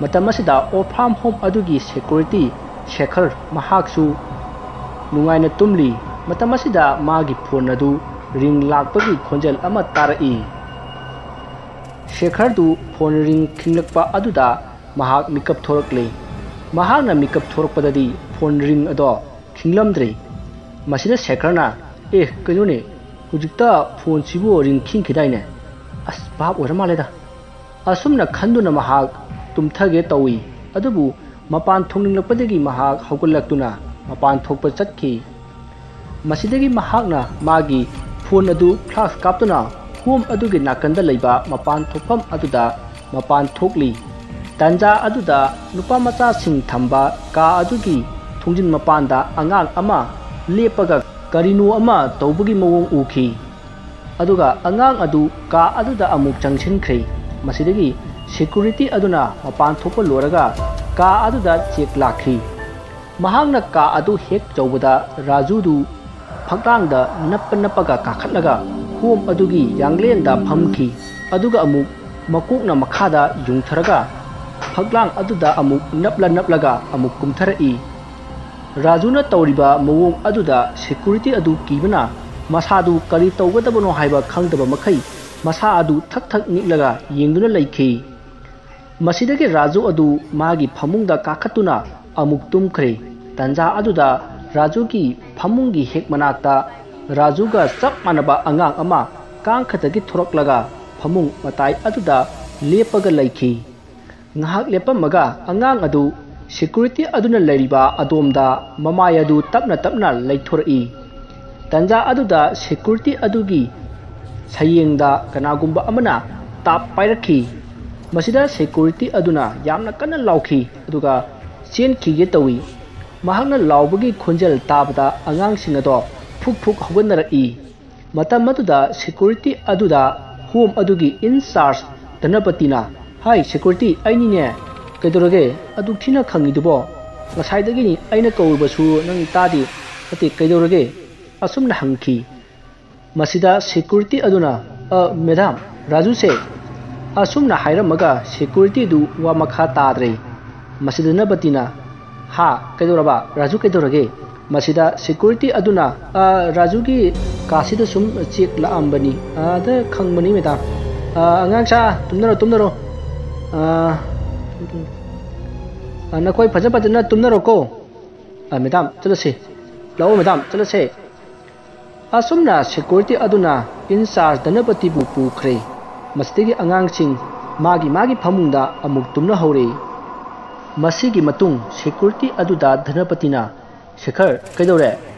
ꯃꯇꯝ ꯑꯁꯤꯗ ꯑꯣꯔꯐꯥꯝ ꯍꯣꯝ ꯑꯗꯨꯒꯤ ꯁꯦꯀ꯭ꯌꯨꯔꯤꯇꯤ ꯁꯦꯈꯔ ꯃꯍꯥꯛꯁꯨ ꯅꯨꯡꯉꯥꯏꯅ ꯇꯨꯝꯂꯤ꯫ ꯃꯇꯝ ꯑꯁꯤꯗ ꯃꯥꯒꯤ ꯐꯣꯟ ꯑꯗꯨ ꯔꯤꯡ ꯂꯥꯛꯄꯒꯤ ꯈꯣꯟꯖꯦꯜ ꯑꯃ ꯇꯥꯔꯛꯏ꯫ ꯁꯦꯈꯔꯗꯨ ꯐꯣꯟ ꯔꯤꯡ ꯈꯤꯡꯂꯛꯄ ꯑꯗꯨꯗ ꯃꯍꯥꯛ ꯃꯤꯀꯞ ꯊꯣꯔꯛꯂꯦ꯫ ꯃꯍꯥꯛꯅ ꯃꯤꯀꯞ ꯊꯣꯔꯛꯄꯗꯗꯤ ꯐꯣꯟ ꯔꯤꯡ ꯑꯗꯣ ꯈꯤꯡꯂꯝꯗ꯭ꯔꯦ꯫ ꯃꯁꯤꯗ ꯁꯦꯈꯔꯅ, "ꯑꯦ, ꯀꯩꯅꯣꯅꯦ, ꯍꯧꯖꯤꯛꯇ ꯐꯣꯟꯁꯤꯕꯨ ꯔꯤꯡ ꯈꯤꯡꯈꯤꯗꯥꯏꯅꯦ? ꯑꯁ, ꯚꯥꯞ ꯑꯣꯏꯔ ꯃꯥꯜꯂꯦꯗ꯫" ꯑꯁꯨꯝꯅ ꯈꯟꯗꯨꯅ ꯃꯍꯥꯛ ꯇꯨꯝꯊꯒꯦ ꯇꯧꯏ꯫ ꯑꯗꯨꯕꯨ ꯃꯄꯥꯟ ꯊꯣꯛꯅꯤꯡꯂꯛꯄꯗꯒꯤ ꯃꯍꯥꯛ ꯍꯧꯒꯠꯂꯛꯇꯨꯅ ꯃꯄꯥꯟ ꯊꯣꯛꯄ ꯆꯠꯈꯤ꯫ ꯃꯁꯤꯗꯒꯤ ꯃꯍꯥꯛꯅ ꯃꯥꯒꯤ ꯐꯣꯟ ꯑꯗꯨ ꯐ꯭ꯂꯥꯁ ꯀꯥꯞꯇꯨꯅ ꯍꯣꯝ ꯑꯗꯨꯒꯤ ꯅꯥꯀꯟꯗ ꯂꯩꯕ ꯃꯄꯥꯟ ꯊꯣꯛꯐꯝ ꯑꯗꯨꯗ ꯃꯄꯥꯟ ꯊꯣꯛꯂꯤ꯫ ꯇꯥꯟꯖꯥ ꯑꯗꯨꯗ ꯅꯨꯄꯥ ꯃꯆꯥꯁꯤꯡ ꯊꯝꯕ ꯀꯥ ꯑꯗꯨꯒꯤ ꯊꯣꯡꯖꯤꯟ ꯃꯄꯥꯟꯗ ꯑꯉꯥꯡ ꯑꯃ ꯂꯦꯞꯄꯒ ꯀꯔꯤꯅꯣ ꯑꯃ ꯇꯧꯕꯒꯤ ꯃꯑꯣꯡ ꯎꯈꯤ꯫ ꯑꯗꯨꯒ ꯑꯉꯥꯡ ꯑꯗꯨ ꯀꯥ ꯑꯗꯨꯗ ꯑꯃꯨꯛ ꯆꯪꯁꯤꯟꯈ꯭ꯔꯦ꯫ ꯃꯁꯤꯗꯒꯤ ꯁꯦꯀ꯭ꯌꯨꯔꯤꯇꯤ ꯑꯗꯨꯅ ꯃꯄꯥꯟ ꯊꯣꯛꯄ ꯂꯣꯏꯔꯒ ꯀꯥ ꯑꯗꯨꯗ ꯆꯦꯛ ꯂꯥꯛꯈꯤ꯫ ꯃꯍꯥꯛꯅ ꯀꯥ ꯑꯗꯨ ꯍꯦꯛ ꯌꯧꯕꯗ ꯔꯥꯖꯨꯗꯨ ꯐꯛꯂꯥꯡꯗ ꯅꯞꯄ ꯅꯞꯄꯒ ꯀꯥꯈꯠꯂꯒ ꯍꯣꯝ ꯑꯗꯨꯒꯤ ꯌꯥꯡꯂꯦꯟꯗ ꯐꯝꯈꯤ꯫ ꯑꯗꯨꯒ ꯑꯃꯨꯛ ꯃꯀꯣꯛꯅ ꯃꯈꯥꯗ ꯌꯨꯡꯊꯔꯒ ꯐꯛꯂꯥꯡ ꯑꯗꯨꯗ ꯑꯃꯨꯛ ꯅꯞꯂ ꯅꯞꯂꯒ ꯑꯃꯨꯛ ꯀꯨꯝꯊꯔꯛꯏ꯫ ꯔꯥꯖꯨꯅ ꯇꯧꯔꯤꯕ ꯃꯑꯣꯡ ꯑꯗꯨꯗ ꯁꯦꯀ꯭ꯌꯨꯔꯤꯇꯤ ꯑꯗꯨ ꯀꯤꯕꯅ ꯃꯁꯥꯗꯨ ꯀꯔꯤ ꯇꯧꯒꯗꯕꯅꯣ ꯍꯥꯏꯕ ꯈꯪꯗꯕ ꯃꯈꯩ ꯃꯁꯥ ꯑꯗꯨ ꯊꯛ ꯊꯛ ꯅꯤꯛꯂꯒ ꯌꯦꯡꯗꯨꯅ ꯂꯩꯈꯤ꯫ ꯃꯁꯤꯗꯒꯤ ꯔꯥꯖꯨ ꯑꯗꯨ ꯃꯥꯒꯤ ꯐꯃꯨꯡꯗ ꯀꯥꯈꯠꯇꯨꯅ ꯑꯃꯨꯛ ꯇꯨꯝꯈ꯭ꯔꯦ꯫ ꯇꯟꯖꯥ ꯑꯗꯨꯗ ꯔꯥꯖꯨꯒꯤ ꯐꯃꯨꯡꯒꯤ ꯍꯦꯛ ꯃꯅꯥꯛꯇ ꯔꯥꯖꯨꯒ ꯆꯞ ꯃꯥꯟꯅꯕ ꯑꯉꯥꯡ ꯑꯃ ꯀꯥꯡꯈꯗꯒꯤ ꯊꯣꯔꯛꯂꯒ ꯐꯃꯨꯡ ꯃꯇꯥꯏ ꯑꯗꯨꯗ ꯂꯦꯞꯄꯒ ꯂꯩꯈꯤ꯫ ꯉꯥꯏꯍꯥꯛ ꯂꯦꯞꯄꯝꯃꯒ ꯑꯉꯥꯡ ꯑꯗꯨ ꯁꯦꯀ꯭ꯌꯨꯔꯤꯇꯤ ꯑꯗꯨꯅ ꯂꯩꯔꯤꯕ ꯑꯗꯣꯝꯗ ꯃꯃꯥꯏ ꯑꯗꯨ ꯇꯞꯅ ꯇꯞꯅ ꯂꯩꯊꯣꯔꯛꯏ꯫ ꯇꯟꯖꯥ ꯑꯗꯨꯗ ꯁꯦꯀ꯭ꯌꯨꯔꯤꯇꯤ ꯑꯗꯨꯒꯤ ꯁꯌꯦꯡꯗ ꯀꯅꯥꯒꯨꯝꯕ ꯑꯃꯅ ꯇꯥꯞ ꯄꯥꯏꯔꯛꯈꯤ꯫ ꯃꯁꯤꯗ ꯁꯦꯀ꯭ꯌꯨꯔꯤꯇꯤ ꯑꯗꯨꯅ ꯌꯥꯝꯅ ꯀꯟꯅ ꯂꯥꯎꯈꯤ, ꯑꯗꯨꯒ ꯆꯦꯟꯈꯤꯒꯦ ꯇꯧꯏ꯫ ꯃꯍꯥꯛꯅ ꯂꯥꯎꯕꯒꯤ ꯈꯣꯟꯖꯦꯜ ꯇꯥꯕꯗ ꯑꯉꯥꯡꯁꯤꯡ ꯑꯗꯣ ꯐꯨꯛ ꯐꯨꯛ ꯍꯧꯒꯠꯅꯔꯛꯏ꯫ ꯃꯇꯝ ꯑꯗꯨꯗ ꯁꯦꯀ꯭ꯌꯨꯔꯤꯇꯤ ꯑꯗꯨꯗ ꯍꯣꯝ ꯑꯗꯨꯒꯤ ꯏꯟ ꯆꯥꯔꯖ ꯙꯅꯄꯇꯤꯅ, "ꯍꯥꯏ ꯁꯦꯀ꯭ꯌꯨꯔꯤꯇꯤ, ꯑꯩꯅꯤꯅꯦ꯫ ꯀꯩꯗꯧꯔꯒꯦ? ꯑꯗꯨꯛ ꯊꯤꯅ ꯈꯪꯉꯤꯗꯨꯕꯣ? ꯉꯁꯥꯏꯗꯒꯤꯅꯤ ꯑꯩꯅ ꯀꯧꯔꯕꯁꯨ ꯅꯪ ꯇꯥꯗꯦ꯫ ꯅꯠꯇꯦ, ꯀꯩꯗꯧꯔꯒꯦ?" ꯑꯁꯨꯝꯅ ꯍꯪꯈꯤ꯫ ꯃꯁꯤꯗ ꯁꯦꯀ꯭ꯌꯨꯔꯤꯇꯤ ꯑꯗꯨꯅ, "ꯑ, ꯃꯦꯗꯥꯝ, ꯔꯥꯖꯨꯁꯦ," ꯑꯁꯨꯝꯅ ꯍꯥꯏꯔꯝꯃꯒ ꯁꯦꯀ꯭ꯌꯨꯔꯤꯇꯤꯗꯨ ꯋꯥ ꯃꯈꯥ ꯇꯥꯗ꯭ꯔꯦ꯫ ꯃꯁꯤꯗ ꯙꯅꯄꯇꯤꯅ, "ꯍꯥ, ꯀꯩꯗꯧꯔꯕ? ꯔꯥꯖꯨ ꯀꯩꯗꯧꯔꯒꯦ?" ꯃꯁꯤꯗ ꯁꯦꯀ꯭ꯌꯨꯔꯤꯇꯤ ꯑꯗꯨꯅ, "ꯑ, ꯔꯥꯖꯨꯒꯤ ꯀꯥꯁꯤꯗ ꯁꯨꯝ ꯆꯦꯛ ꯂꯥꯛꯑꯝꯕꯅꯤ꯫ ꯑꯗ ꯈꯪꯕꯅꯤ ꯃꯦꯗꯥꯝ꯫ ꯑ, ꯑꯉꯥꯡꯁꯥ, ꯇꯨꯝꯅꯔꯣ, ꯇꯨꯝꯅꯔꯣ꯫ ꯑ, ꯑ, ꯅꯈꯣꯏ ꯐꯖ ꯐꯖꯅ ꯇꯨꯝꯅꯔꯣꯀꯣ꯫ ꯑ, ꯃꯦꯗꯥꯝ, ꯆꯠꯂꯁꯤ꯫ ꯂꯥꯛꯑꯣ ꯃꯦꯗꯥꯝ, ꯆꯠꯂꯁꯦ꯫" ꯑꯁꯨꯝꯅ ꯁꯦꯀ꯭ꯌꯨꯔꯤꯇꯤ ꯑꯗꯨꯅ ꯏꯟꯆꯥꯔꯖ ꯙꯅꯄꯇꯤꯕꯨ ꯄꯨꯈ꯭ꯔꯦ꯫ ꯃꯁꯤꯗꯒꯤ ꯑꯉꯥꯡꯁꯤꯡ ꯃꯥꯒꯤ ꯃꯥꯒꯤ ꯐꯃꯨꯡꯗ ꯑꯃꯨꯛ ꯇꯨꯝꯅꯍꯧꯔꯦ꯫ ꯃꯁꯤꯒꯤ ꯃꯇꯨꯡ ꯁꯦꯀ꯭ꯌꯨꯔꯤꯇꯤ ꯑꯗꯨꯗ ꯙꯅꯄꯇꯤꯅ, "ꯁꯦꯈꯔ, ꯀꯩꯗꯧꯔꯦ?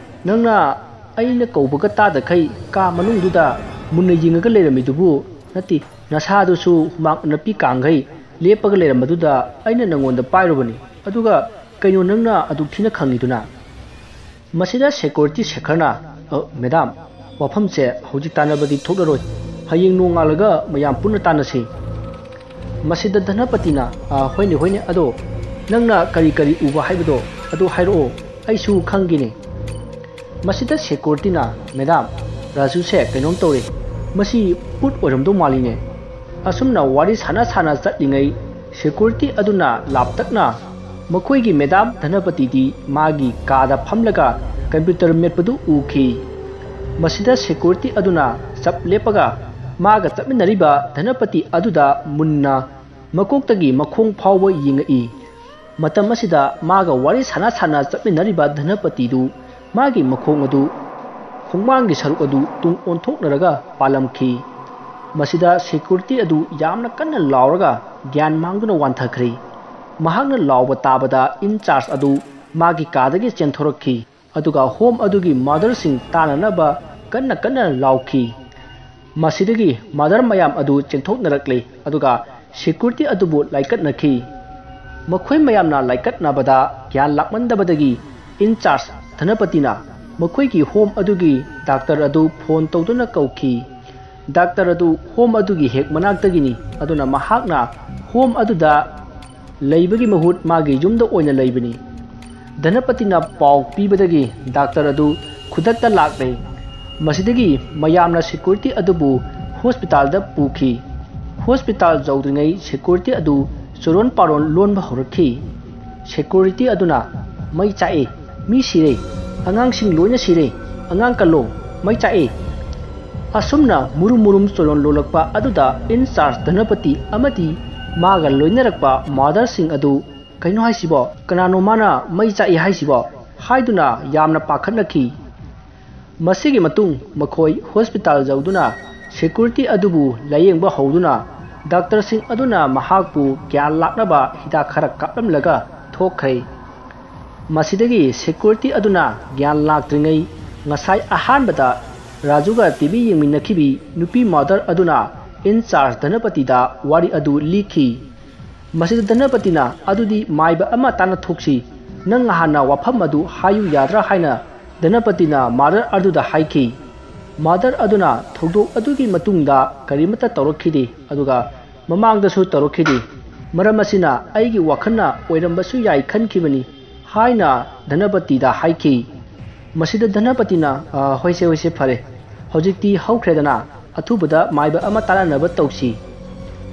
ꯅꯪꯅ ꯑꯩꯅ ꯀꯧꯕꯒ ꯇꯥꯗꯈꯩ ꯀꯥ ꯃꯅꯨꯡꯗꯨꯗ ꯃꯨꯟꯅ ꯌꯦꯡꯉꯒ ꯂꯩꯔꯝꯃꯤꯗꯨꯕꯨ? ꯅꯠꯇꯦ, ꯅꯁꯥꯗꯨꯁꯨ ꯍꯨꯃꯥꯡ ꯅꯞꯄꯤ ꯀꯥꯡꯈꯩ ꯂꯦꯞꯄꯒ ꯂꯩꯔꯝꯕꯗꯨꯗ ꯑꯩꯅ ꯅꯪꯉꯣꯟꯗ ꯄꯥꯏꯔꯨꯕꯅꯤ꯫ ꯑꯗꯨꯒ ꯀꯩꯅꯣ ꯅꯪꯅ ꯑꯗꯨꯛ ꯊꯤꯅ ꯈꯪꯉꯤꯗꯨꯅ? ꯃꯁꯤꯗ ꯁꯦꯀ꯭ꯌꯨꯔꯤꯇꯤ ꯁꯦꯈꯔꯅ, "ꯑ, ꯃꯦꯗꯥꯝ, ꯋꯥꯐꯝꯁꯦ ꯍꯧꯖꯤꯛ ꯇꯥꯟꯅꯕꯗꯤ ꯊꯣꯛꯂꯔꯣꯏ꯫ ꯍꯌꯦꯡ ꯅꯣꯡꯉꯥꯜꯂꯒ ꯃꯌꯥꯝ ꯄꯨꯟꯅ ꯇꯥꯟꯅꯁꯤ꯫" ꯃꯁꯤꯗ ꯙꯅꯄꯇꯤꯅ, "ꯑ, ꯍꯣꯏꯅꯦ, ꯍꯣꯏꯅꯦ, ꯑꯗꯣ ꯅꯪꯅ ꯀꯔꯤ ꯀꯔꯤ ꯎꯕ ꯍꯥꯏꯕꯗꯣ ꯑꯗꯨ ꯍꯥꯏꯔꯛꯑꯣ, ꯑꯩꯁꯨ ꯈꯪꯒꯦꯅꯦ꯫" ꯃꯁꯤꯗ ꯁꯦꯀ꯭ꯌꯨꯔꯤꯇꯤꯅ, "ꯃꯦꯗꯥꯝ, ꯔꯥꯖꯨꯁꯦ ꯀꯩꯅꯣꯝ ꯇꯧꯔꯦ꯫ ꯃꯁꯤ ꯄꯨꯠ ꯑꯣꯏꯔꯝꯗꯧ ꯃꯥꯜꯂꯤꯅꯦ꯫" ꯑꯁꯨꯝꯅ ꯋꯥꯔꯤ ꯁꯥꯟꯅ ꯁꯥꯟꯅ ꯆꯠꯂꯤꯉꯩ ꯁꯦꯀ꯭ꯌꯨꯔꯤꯇꯤ ꯑꯗꯨꯅ ꯂꯥꯞꯇꯛꯅ ꯃꯈꯣꯏꯒꯤ ꯃꯦꯗꯥꯝ ꯙꯅꯄꯇꯤꯗꯤ ꯃꯥꯒꯤ ꯀꯥꯗ ꯐꯝꯂꯒ ꯀꯝꯄ꯭ꯌꯨꯇꯔ ꯃꯦꯠꯄꯗꯨ ꯎꯈꯤ꯫ ꯃꯁꯤꯗ ꯁꯦꯀ꯭ꯌꯨꯔꯤꯇꯤ ꯑꯗꯨꯅ ꯆꯞ ꯂꯦꯞꯄꯒ ꯃꯥꯒ ꯆꯠꯃꯤꯟꯅꯔꯤꯕ ꯙꯅꯄꯇꯤ ꯑꯗꯨꯗ ꯃꯨꯟꯅ ꯃꯀꯣꯛꯇꯒꯤ ꯃꯈꯣꯡ ꯐꯥꯎꯕ ꯌꯦꯡꯉꯛꯏ꯫ ꯃꯇꯝ ꯑꯁꯤꯗ ꯃꯥꯒ ꯋꯥꯔꯤ ꯁꯥꯟꯅ ꯁꯥꯟꯅ ꯆꯠꯃꯤꯟꯅꯔꯤꯕ ꯙꯅꯄꯇꯤꯗꯨ ꯃꯥꯒꯤ ꯃꯈꯣꯡ ꯑꯗꯨ, ꯈꯣꯡꯕꯥꯡꯒꯤ ꯁꯔꯨꯛ ꯑꯗꯨ ꯇꯨꯡ ꯑꯣꯟꯊꯣꯛꯅꯔꯒ ꯄꯥꯜꯂꯝꯈꯤ꯫ ꯃꯁꯤꯗ ꯁꯦꯀ꯭ꯌꯨꯔꯤꯇꯤ ꯑꯗꯨ ꯌꯥꯝꯅ ꯀꯟꯅ ꯂꯥꯎꯔꯒ ꯒ꯭ꯌꯥꯟ ꯃꯥꯡꯗꯨꯅ ꯋꯥꯟꯊꯈ꯭ꯔꯦ꯫ ꯃꯍꯥꯛꯅ ꯂꯥꯎꯕ ꯇꯥꯕꯗ ꯏꯟꯆꯥꯔꯖ ꯑꯗꯨ ꯃꯥꯒꯤ ꯀꯥꯗꯒꯤ ꯆꯦꯟꯊꯣꯔꯛꯈꯤ꯫ ꯑꯗꯨꯒ ꯍꯣꯝ ꯑꯗꯨꯒꯤ ꯃꯥꯗꯔꯁꯤꯡ ꯇꯥꯅꯅꯕ ꯀꯟꯅ ꯀꯟꯅ ꯂꯥꯎꯈꯤ꯫ ꯃꯁꯤꯗꯒꯤ ꯃꯥꯗꯔ ꯃꯌꯥꯝ ꯑꯗꯨ ꯆꯦꯟꯊꯣꯛꯅꯔꯛꯂꯦ, ꯑꯗꯨꯒ ꯁꯦꯀ꯭ꯌꯨꯔꯤꯇꯤ ꯑꯗꯨꯕꯨ ꯂꯥꯏꯀꯠꯅꯈꯤ꯫ ꯃꯈꯣꯏ ꯃꯌꯥꯝꯅ ꯂꯥꯏꯀꯠꯅꯕꯗ ꯒ꯭ꯌꯥꯟ ꯂꯥꯛꯃꯟꯗꯕꯗꯒꯤ ꯏꯟꯆꯥꯔꯖ ꯙꯅꯄꯇꯤꯅ ꯃꯈꯣꯏꯒꯤ ꯍꯣꯝ ꯑꯗꯨꯒꯤ ꯗꯥꯛꯇꯔ ꯑꯗꯨ ꯐꯣꯟ ꯇꯧꯗꯨꯅ ꯀꯧꯈꯤ꯫ ꯗꯥꯛꯇꯔ ꯑꯗꯨ ꯍꯣꯝ ꯑꯗꯨꯒꯤ ꯍꯦꯛ ꯃꯅꯥꯛꯇꯒꯤꯅꯤ, ꯑꯗꯨꯅ ꯃꯍꯥꯛꯅ ꯍꯣꯝ ꯑꯗꯨꯗ ꯂꯩꯕꯒꯤ ꯃꯍꯨꯠ ꯃꯥꯒꯤ ꯌꯨꯝꯗ ꯑꯣꯏꯅ ꯂꯩꯕꯅꯤ꯫ ꯙꯅꯄꯇꯤꯅ ꯄꯥꯎ ꯄꯤꯕꯗꯒꯤ ꯗꯥꯛꯇꯔ ꯑꯗꯨ ꯈꯨꯗꯛꯇ ꯂꯥꯛꯂꯦ꯫ ꯃꯁꯤꯗꯒꯤ ꯃꯌꯥꯝꯅ ꯁꯦꯀ꯭ꯌꯨꯔꯤꯇꯤ ꯑꯗꯨꯕꯨ ꯍꯣꯁꯄꯤꯇꯥꯜꯗ ꯄꯨꯈꯤ꯫ ꯍꯣꯁꯄꯤꯇꯥꯜ ꯌꯧꯗ꯭ꯔꯤꯉꯩ ꯁꯦꯀ꯭ꯌꯨꯔꯤꯇꯤ ꯑꯗꯨ ꯆꯨꯔꯣꯟ ꯄꯥꯔꯣꯟ ꯂꯣꯟꯕ ꯍꯧꯔꯛꯈꯤ꯫ ꯁꯦꯀ꯭ꯌꯨꯔꯤꯇꯤ ꯑꯗꯨꯅ, "ꯃꯩ ꯆꯥꯛꯏ, ꯃꯤ ꯁꯤꯔꯦ, ꯑꯉꯥꯡꯁꯤꯡ ꯂꯣꯏꯅ ꯁꯤꯔꯦ, ꯑꯉꯥꯡ ꯀꯜꯂꯣ, ꯃꯩ ꯆꯥꯛꯏ꯫" ꯑꯁꯨꯝꯅ ꯃꯨꯔꯨꯝ ꯃꯨꯔꯨꯝ ꯆꯣꯂꯣꯟ ꯂꯣꯜꯂꯛꯄ ꯑꯗꯨꯗ ꯏꯟꯆꯥꯔꯖ ꯙꯅꯄꯇꯤ ꯑꯃꯗꯤ ꯃꯥꯒ ꯂꯣꯏꯅꯔꯛꯄ ꯃꯥꯗꯔꯁꯤꯡ ꯑꯗꯨ, "ꯀꯩꯅꯣ ꯍꯥꯏꯁꯤꯕꯣ? ꯀꯅꯥꯅꯣ ꯃꯥꯅ ꯃꯩ ꯆꯥꯛꯏ ꯍꯥꯏꯁꯤꯕꯣ?" ꯍꯥꯏꯗꯨꯅ ꯌꯥꯝꯅ ꯄꯥꯈꯠꯅꯈꯤ꯫ ꯃꯁꯤꯒꯤ ꯃꯇꯨꯡ ꯃꯈꯣꯏ ꯍꯣꯁꯄꯤꯇꯥꯜ ꯌꯧꯗꯨꯅ ꯁꯦꯀ꯭ꯌꯨꯔꯤꯇꯤ ꯑꯗꯨꯕꯨ ꯂꯥꯌꯦꯡꯕ ꯍꯧꯗꯨꯅ ꯗꯥꯛꯇꯔꯁꯤꯡ ꯑꯗꯨꯅ ꯃꯍꯥꯛꯄꯨ ꯒ꯭ꯌꯥꯟ ꯂꯥꯛꯅꯕ ꯍꯤꯗꯥꯛ ꯈꯔ ꯀꯥꯞꯂꯝꯂꯒ ꯊꯣꯛꯈ꯭ꯔꯦ꯫ ꯃꯁꯤꯗꯒꯤ ꯁꯦꯀ꯭ꯌꯨꯔꯤꯇꯤ ꯑꯗꯨꯅ ꯒ꯭ꯌꯥꯟ ꯂꯥꯛꯇ꯭ꯔꯤꯉꯩ ꯉꯁꯥꯏ ꯑꯍꯥꯟꯕꯗ ꯔꯥꯖꯨꯒ ꯇꯤꯚꯤ ꯌꯦꯡꯃꯤꯟꯅꯈꯤꯕꯤ ꯅꯨꯄꯤ ꯃꯥꯗꯔ ꯑꯗꯨꯅ ꯏꯟ ꯆꯥꯔꯖ ꯙꯅꯄꯇꯤꯗ ꯋꯥꯔꯤ ꯑꯗꯨ ꯂꯤꯈꯤ꯫ ꯃꯁꯤꯗ ꯙꯅꯄꯇꯤꯅ, "ꯑꯗꯨꯗꯤ ꯃꯥꯏꯕ ꯑꯃ ꯇꯥꯟꯅ ꯊꯣꯛꯁꯤ, ꯅꯪ ꯍꯥꯟꯅ ꯋꯥꯐꯝ ꯑꯗꯨ ꯍꯥꯏꯌꯨ ꯌꯥꯗ꯭ꯔꯥ?" ꯍꯥꯏꯅ ꯙꯅꯄꯇꯤꯅ ꯃꯥꯗꯔ ꯑꯗꯨꯗ ꯍꯥꯏꯈꯤ꯫ ꯃꯥꯗꯔ ꯑꯗꯨꯅ ꯊꯧꯗꯣꯛ ꯑꯗꯨꯒꯤ ꯃꯇꯨꯡꯗ ꯀꯔꯤꯃꯠꯇ ꯇꯧꯔꯛꯈꯤꯗꯦ, ꯑꯗꯨꯒ ꯃꯃꯥꯡꯗꯁꯨ ꯇꯧꯔꯛꯈꯤꯗꯦ꯫ ꯃꯔꯝ ꯑꯁꯤꯅ ꯑꯩꯒꯤ ꯋꯥꯈꯜꯅ ꯑꯣꯏꯔꯝꯕꯁꯨ ꯌꯥꯏ ꯈꯟꯈꯤꯕꯅꯤ ꯍꯥꯏꯅ ꯙꯅꯄꯇꯤꯗ ꯍꯥꯏꯈꯤ꯫ ꯃꯁꯤꯗ ꯙꯅꯄꯇꯤꯅ, "ꯑ, ꯍꯣꯏꯁꯦ, ꯍꯣꯏꯁꯦ, ꯐꯔꯦ꯫ ꯍꯧꯖꯤꯛꯇꯤ ꯍꯧꯈ꯭ꯔꯦꯗꯅ, ꯑꯊꯨꯕꯗ ꯃꯥꯏꯕ ꯑꯃ ꯇꯥꯟꯅꯅꯕ ꯇꯧꯁꯤ꯫"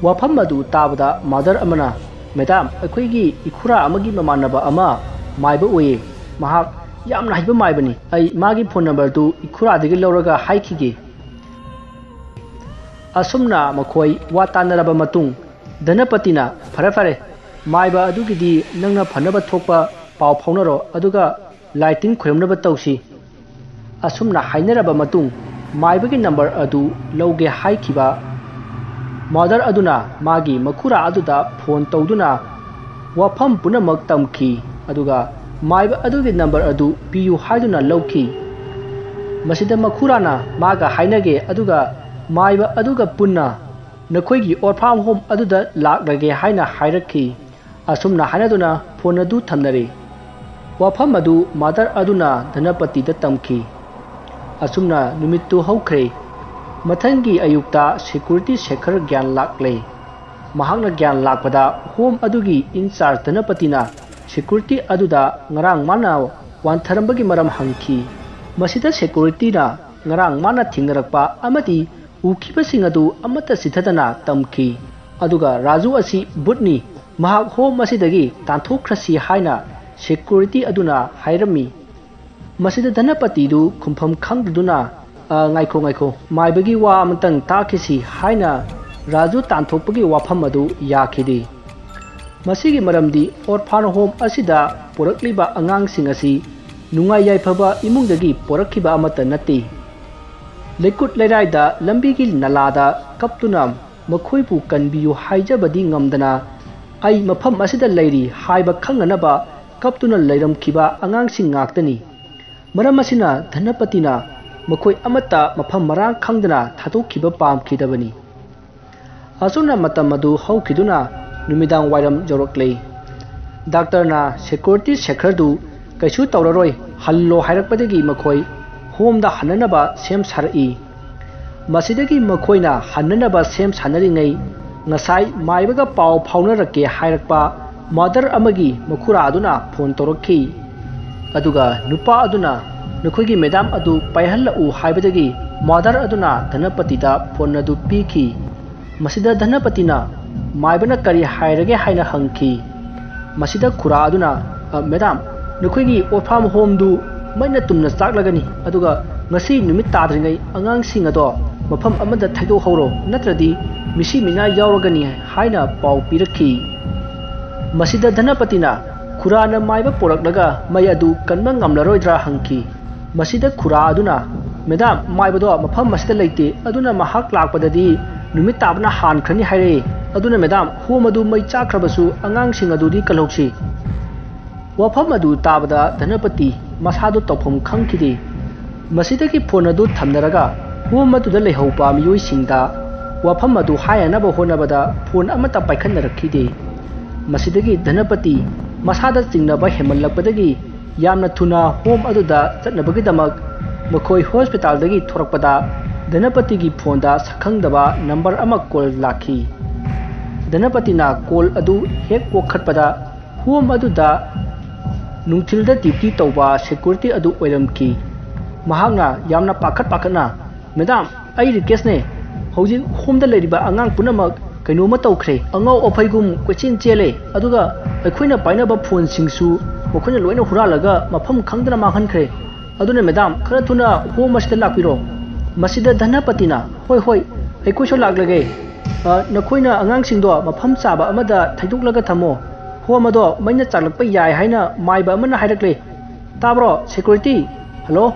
ꯋꯥꯐꯝ ꯑꯗꯨ ꯇꯥꯕꯗ ꯃꯥꯗꯔ ꯑꯃꯅ, "ꯃꯦꯗꯥꯝ, ꯑꯩꯈꯣꯏꯒꯤ ꯏꯈꯨꯔꯥ ꯑꯃꯒꯤ ꯃꯃꯥꯟꯅꯕ ꯑꯃ ꯃꯥꯏꯕ ꯑꯣꯏꯌꯦ꯫ ꯃꯍꯥꯛ ꯌꯥꯝꯅ ꯍꯩꯕ ꯃꯥꯏꯕꯅꯤ꯫ ꯑꯩ ꯃꯥꯒꯤ ꯐꯣꯟ ꯅꯝꯕꯔꯗꯨ ꯏꯈꯨꯔꯥꯗꯒꯤ ꯂꯧꯔꯒ ꯍꯥꯏꯈꯤꯒꯦ꯫" ꯑꯁꯨꯝꯅ ꯃꯈꯣꯏ ꯋꯥ ꯇꯥꯟꯅꯔꯕ ꯃꯇꯨꯡ, ꯙꯅꯄꯇꯤꯅ, "ꯐꯔꯦ, ꯐꯔꯦ, ꯃꯥꯏꯕ ꯑꯗꯨꯒꯤꯗꯤ ꯅꯪꯅ ꯐꯅꯕ ꯊꯣꯛꯄ ꯄꯥꯎ ꯐꯥꯎꯅꯔꯣ, ꯑꯗꯨꯒ ꯂꯥꯏ ꯇꯤꯟ ꯈꯣꯏꯔꯝꯅꯕ ꯇꯧꯁꯤ꯫" ꯑꯁꯨꯝꯅ ꯍꯥꯏꯅꯔꯕ ꯃꯇꯨꯡ, ꯃꯥꯏꯕꯒꯤ ꯅꯝꯕꯔ ꯑꯗꯨ ꯂꯧꯒꯦ ꯍꯥꯏꯈꯤꯕ ꯃꯥꯗꯔ ꯑꯗꯨꯅ ꯃꯥꯒꯤ ꯃꯈꯨꯔꯥ ꯑꯗꯨꯗ ꯐꯣꯟ ꯇꯧꯗꯨꯅ ꯋꯥꯐꯝ ꯄꯨꯝꯅꯃꯛ ꯇꯝꯈꯤ, ꯑꯗꯨꯒ ꯃꯥꯏꯕ ꯑꯗꯨꯒꯤ ꯅꯝꯕꯔ ꯑꯗꯨ ꯄꯤꯌꯨ ꯍꯥꯏꯗꯨꯅ ꯂꯧꯈꯤ꯫ ꯃꯁꯤꯗ ꯃꯈꯨꯔꯥꯅ ꯃꯥꯒ ꯍꯥꯏꯅꯒꯦ, ꯑꯗꯨꯒ ꯃꯥꯏꯕ ꯑꯗꯨꯒ ꯄꯨꯟꯅ ꯅꯈꯣꯏꯒꯤ ꯑꯣꯔꯐꯥꯟ ꯍꯣꯝ ꯑꯗꯨꯗ ꯂꯥꯛꯂꯒꯦ ꯍꯥꯏꯅ ꯍꯥꯏꯔꯛꯈꯤ꯫ ꯑꯁꯨꯝꯅ ꯍꯥꯏꯅꯗꯨꯅ ꯐꯣꯟ ꯑꯗꯨ ꯊꯝꯅꯔꯦ꯫ ꯋꯥꯐꯝ ꯑꯗꯨ ꯃꯥꯗꯔ ꯑꯗꯨꯅ ꯙꯅꯄꯇꯤꯗ ꯇꯝꯈꯤ꯫ ꯑꯁꯨꯝꯅ ꯅꯨꯃꯤꯠꯇꯨ ꯍꯧꯈ꯭ꯔꯦ꯫ ꯃꯊꯪꯒꯤ ꯑꯌꯨꯛꯇ ꯁꯦꯀ꯭ꯌꯨꯔꯤꯇꯤ ꯁꯦꯈꯔ ꯒ꯭ꯌꯥꯟ ꯂꯥꯛꯂꯦ꯫ ꯃꯍꯥꯛꯅ ꯒ꯭ꯌꯥꯟ ꯂꯥꯛꯄꯗ ꯍꯣꯝ ꯑꯗꯨꯒꯤ ꯏꯟꯆꯥꯔꯖ ꯙꯅꯄꯇꯤꯅ ꯁꯦꯀ꯭ꯌꯨꯔꯤꯇꯤ ꯑꯗꯨꯗ ꯉꯔꯥꯡ ꯃꯥꯅ ꯋꯥꯟꯊꯔꯝꯕꯒꯤ ꯃꯔꯝ ꯍꯪꯈꯤ꯫ ꯃꯁꯤꯗ ꯁꯦꯀ꯭ꯌꯨꯔꯤꯇꯤꯅ ꯉꯔꯥꯡ ꯃꯥꯅ ꯊꯦꯡꯅꯔꯛꯄ ꯑꯃꯗꯤ ꯎꯈꯤꯕꯁꯤꯡ ꯑꯗꯨ ꯑꯃꯠꯇ ꯆꯤꯊꯗꯅ ꯇꯝꯈꯤ꯫ ꯑꯗꯨꯒ ꯔꯥꯖꯨ ꯑꯁꯤ ꯚꯨꯠꯅꯤ, ꯃꯍꯥꯛ ꯍꯣꯝ ꯑꯁꯤꯗꯒꯤ ꯇꯥꯟꯊꯣꯛꯈ꯭ꯔꯁꯤ ꯍꯥꯏꯅ ꯁꯦꯀ꯭ꯌꯨꯔꯤꯇꯤ ꯑꯗꯨꯅ ꯍꯥꯏꯔꯝꯃꯤ꯫ ꯃꯁꯤꯗ ꯙꯅꯄꯇꯤꯗꯨ ꯈꯨꯝꯐꯝ ꯈꯪꯗꯗꯨꯅ, "ꯑ, ꯉꯥꯏꯈꯣ, ꯉꯥꯏꯈꯣ, ꯃꯥꯏꯕꯒꯤ ꯋꯥ ꯑꯃꯇꯪ ꯇꯥꯈꯤꯁꯤ" ꯍꯥꯏꯅ ꯔꯥꯖꯨ ꯇꯥꯟꯊꯣꯛꯄꯒꯤ ꯋꯥꯐꯝ ꯑꯗꯨ ꯌꯥꯈꯤꯗꯦ꯫ ꯃꯁꯤꯒꯤ ꯃꯔꯝꯗꯤ ꯑꯣꯔꯐꯥꯟ ꯍꯣꯝ ꯑꯁꯤꯗ ꯄꯨꯔꯛꯂꯤꯕ ꯑꯉꯥꯡꯁꯤꯡ ꯑꯁꯤ ꯅꯨꯡꯉꯥꯏ ꯌꯥꯏꯐꯕ ꯏꯃꯨꯡꯗꯒꯤ ꯄꯨꯔꯛꯈꯤꯕ ꯑꯃꯠꯇ ꯅꯠꯇꯦ꯫ ꯂꯩꯀꯨꯠ ꯂꯩꯔꯥꯏꯗ ꯂꯝꯕꯤꯒꯤ ꯅꯂꯥꯗ ꯀꯞꯇꯨꯅ ꯃꯈꯣꯏꯕꯨ ꯀꯟꯕꯤꯌꯨ ꯍꯥꯏꯖꯕꯗꯤ ꯉꯝꯗꯅ, "ꯑꯩ ꯃꯐꯝ ꯑꯁꯤꯗ ꯂꯩꯔꯤ" ꯍꯥꯏꯕ ꯈꯪꯅꯅꯕ ꯀꯞꯇꯨꯅ ꯂꯩꯔꯝꯈꯤꯕ ꯑꯉꯥꯡꯁꯤꯡ ꯉꯥꯛꯇꯅꯤ꯫ ꯃꯔꯝ ꯑꯁꯤꯅ ꯙꯅꯄꯇꯤꯅ ꯃꯈꯣꯏ ꯑꯃꯠꯇ ꯃꯐꯝ ꯃꯔꯥꯡ ꯈꯪꯗꯅ ꯊꯥꯗꯣꯛꯈꯤꯕ ꯄꯥꯝꯈꯤꯗꯕꯅꯤ꯫ ꯑꯁꯨꯝꯅ ꯃꯇꯝ ꯑꯗꯨ ꯍꯧꯈꯤꯗꯨꯅ ꯅꯨꯃꯤꯗꯥꯡ ꯋꯥꯏꯔꯝ ꯌꯧꯔꯛꯂꯦ꯫ ꯗꯥꯛꯇꯔꯅ ꯁꯦꯀ꯭ꯌꯨꯔꯤꯇꯤ ꯁꯦꯈꯔꯗꯨ ꯀꯩꯁꯨ ꯇꯧꯔꯔꯣꯏ, ꯍꯜꯂꯣ ꯍꯥꯏꯔꯛꯄꯗꯒꯤ ꯃꯈꯣꯏ ꯍꯣꯝꯗ ꯍꯟꯅꯅꯕ ꯁꯦꯝ ꯁꯥꯔꯛꯏ꯫ ꯃꯁꯤꯗꯒꯤ ꯃꯈꯣꯏꯅ ꯍꯟꯅꯅꯕ ꯁꯦꯝ ꯁꯥꯟꯅꯔꯤꯉꯩ, ꯉꯁꯥꯏ ꯃꯥꯏꯕꯒ ꯄꯥꯎ ꯐꯥꯎꯅꯔꯛꯀꯦ ꯍꯥꯏꯔꯛꯄ ꯃꯥꯗꯔ ꯑꯃꯒꯤ ꯃꯈꯨꯔꯥ ꯑꯗꯨꯅ ꯐꯣꯟ ꯇꯧꯔꯛꯈꯤ꯫ ꯑꯗꯨꯒ ꯅꯨꯄꯥ ꯑꯗꯨꯅ ꯅꯈꯣꯏꯒꯤ ꯃꯦꯗꯥꯝ ꯑꯗꯨ ꯄꯥꯏꯍꯜꯂꯛꯎ ꯍꯥꯏꯕꯗꯒꯤ ꯃꯥꯗꯔ ꯑꯗꯨꯅ ꯙꯅꯄꯇꯤꯗ ꯐꯣꯟ ꯑꯗꯨ ꯄꯤꯈꯤ꯫ ꯃꯁꯤꯗ ꯙꯅꯄꯇꯤꯅ ꯃꯥꯏꯕꯅ ꯀꯔꯤ ꯍꯥꯏꯔꯒꯦ ꯍꯥꯏꯅ ꯍꯪꯈꯤ꯫ ꯃꯁꯤꯗ ꯈꯨꯔꯥ ꯑꯗꯨꯅ, "ꯑ, ꯃꯦꯗꯥꯝ, ꯅꯈꯣꯏꯒꯤ ꯑꯣꯔꯐꯥꯝ ꯍꯣꯝꯗꯨ ꯃꯩꯅ ꯇꯨꯝꯅ ꯆꯥꯛꯂꯒꯅꯤ, ꯑꯗꯨꯒ ꯉꯁꯤ ꯅꯨꯃꯤꯠ ꯇꯥꯗ꯭ꯔꯤꯉꯩ ꯑꯉꯥꯡꯁꯤꯡ ꯑꯗꯣ ꯃꯐꯝ ꯑꯃꯗ ꯊꯩꯗꯣꯛꯍꯧꯔꯣ, ꯅꯠꯇ꯭ꯔꯗꯤ ꯃꯤꯁꯤ ꯃꯤꯅꯥ ꯌꯥꯎꯔꯒꯅꯤ" ꯍꯥꯏꯅ ꯄꯥꯎ ꯄꯤꯔꯛꯈꯤ꯫ ꯃꯁꯤꯗ ꯙꯅꯄꯇꯤꯅ ꯈꯨꯔꯥꯅ ꯃꯥꯏꯕ ꯄꯣꯔꯛꯂꯒ ꯃꯩ ꯑꯗꯨ ꯀꯟꯕ ꯉꯝꯂꯔꯣꯏꯗ꯭ꯔꯥ ꯍꯪꯈꯤ꯫ ꯃꯁꯤꯗ ꯈꯨꯔꯥ ꯑꯗꯨꯅ, "ꯃꯦꯗꯥꯝ, ꯃꯥꯏꯕꯗꯣ ꯃꯐꯝ ꯑꯁꯤꯗ ꯂꯩꯇꯦ, ꯑꯗꯨꯅ ꯃꯍꯥꯛ ꯂꯥꯛꯄꯗꯗꯤ ꯅꯨꯃꯤꯠ ꯇꯥꯕꯅ ꯍꯥꯟꯈ꯭ꯔꯅꯤ" ꯍꯥꯏꯔꯛꯏ꯫ ꯑꯗꯨꯅ ꯃꯦꯗꯥꯝ, ꯍꯣꯝ ꯑꯗꯨ ꯃꯩ ꯆꯥꯛꯈ꯭ꯔꯕꯁꯨ ꯑꯉꯥꯡꯁꯤꯡ ꯑꯗꯨꯗꯤ ꯀꯜꯍꯧꯁꯤ꯫ ꯋꯥꯐꯝ ꯑꯗꯨ ꯇꯥꯕꯗ ꯙꯅꯄꯇꯤ ꯃꯁꯥꯗꯨ ꯇꯧꯐꯝ ꯈꯪꯈꯤꯗꯦ꯫ ꯃꯁꯤꯗꯒꯤ ꯐꯣꯟ ꯑꯗꯨ ꯊꯝꯅꯔꯒ ꯍꯣꯝ ꯑꯗꯨꯗ ꯂꯩꯍꯧꯕ ꯃꯤꯑꯣꯏꯁꯤꯡꯗ ꯋꯥꯐꯝ ꯑꯗꯨ ꯍꯥꯏꯅꯅꯕ ꯍꯣꯠꯅꯕꯗ ꯐꯣꯟ ꯑꯃꯠꯇ ꯄꯥꯏꯈꯠꯅꯔꯛꯈꯤꯗꯦ꯫ ꯃꯁꯤꯗꯒꯤ ꯙꯅꯄꯇꯤ ꯃꯁꯥꯗ ꯆꯤꯡꯅꯕ ꯍꯦꯟꯃꯜꯂꯛꯄꯗꯒꯤ ꯌꯥꯝꯅ ꯊꯨꯅ ꯍꯣꯝ ꯑꯗꯨꯗ ꯆꯠꯅꯕꯒꯤꯗꯃꯛ ꯃꯈꯣꯏ ꯍꯣꯁꯄꯤꯇꯥꯜꯗꯒꯤ ꯊꯣꯔꯛꯄꯗ ꯙꯅꯄꯇꯤꯒꯤ ꯐꯣꯟꯗ ꯁꯛꯈꯪꯗꯕ ꯅꯝꯕꯔ ꯑꯃ ꯀꯣꯜ ꯂꯥꯛꯈꯤ꯫ ꯙꯅꯄꯇꯤꯅ ꯀꯣꯜ ꯑꯗꯨ ꯍꯦꯛ ꯀꯣꯛꯈꯠꯄꯗ ꯍꯣꯝ ꯑꯗꯨꯗ ꯅꯨꯡꯊꯤꯜꯗ ꯗ꯭ꯌꯨꯇꯤ ꯇꯧꯕ ꯁꯦꯀ꯭ꯌꯨꯔꯤꯇꯤ ꯑꯗꯨ ꯑꯣꯏꯔꯝꯈꯤ꯫ ꯃꯍꯥꯛꯅ ꯌꯥꯝꯅ ꯄꯥꯈꯠ ꯄꯥꯈꯠꯅ, "ꯃꯦꯗꯥꯝ, ꯑꯩ ꯔꯤꯀꯦꯁꯅꯦ꯫ ꯍꯧꯖꯤꯛ ꯍꯣꯝꯗ ꯂꯩꯔꯤꯕ ꯑꯉꯥꯡ ꯄꯨꯝꯅꯃꯛ ꯀꯩꯅꯣꯝꯃ ꯇꯧꯈ꯭ꯔꯦ꯫ ꯑꯉꯥꯎ ꯑꯐꯩꯒꯨꯝ ꯀꯣꯏꯆꯦꯟ ꯆꯦꯜꯂꯦ, ꯑꯗꯨꯒ ꯑꯩꯈꯣꯏꯅ ꯄꯥꯏꯅꯕ ꯐꯣꯟꯁꯤꯡꯁꯨ ꯃꯈꯣꯏꯅ ꯂꯣꯏꯅ ꯍꯨꯔꯥꯜꯂꯒ ꯃꯐꯝ ꯈꯪꯗꯅ ꯃꯥꯡꯍꯟꯈ꯭ꯔꯦ꯫ ꯑꯗꯨꯅ ꯃꯦꯗꯥꯝ, ꯈꯔ ꯊꯨꯅ ꯍꯣꯝ ꯑꯁꯤꯗ ꯂꯥꯛꯄꯤꯔꯣ"꯫ ꯃꯁꯤꯗ ꯙꯅꯄꯇꯤꯅ, "ꯍꯣꯏ, ꯍꯣꯏ, ꯑꯩꯈꯣꯏꯁꯨ ꯂꯥꯛꯂꯒꯦ꯫ ꯑ, ꯅꯈꯣꯏꯅ ꯑꯉꯥꯡꯁꯤꯡꯗꯣ ꯃꯐꯝ ꯆꯥꯕ ꯑꯃꯗ ꯊꯩꯗꯣꯛꯂꯒ ꯊꯝꯃꯣ꯫ ꯍꯣꯝ ꯑꯗꯣ ꯃꯩꯅ ꯆꯥꯛꯂꯛꯄ ꯌꯥꯏ ꯍꯥꯏꯅ ꯃꯥꯏꯕ ꯑꯃꯅ ꯍꯥꯏꯔꯛꯂꯦ꯫ ꯇꯥꯕ꯭ꯔꯣ, ꯁꯦꯀ꯭ꯌꯨꯔꯤꯇꯤ? ꯍꯜꯂꯣ?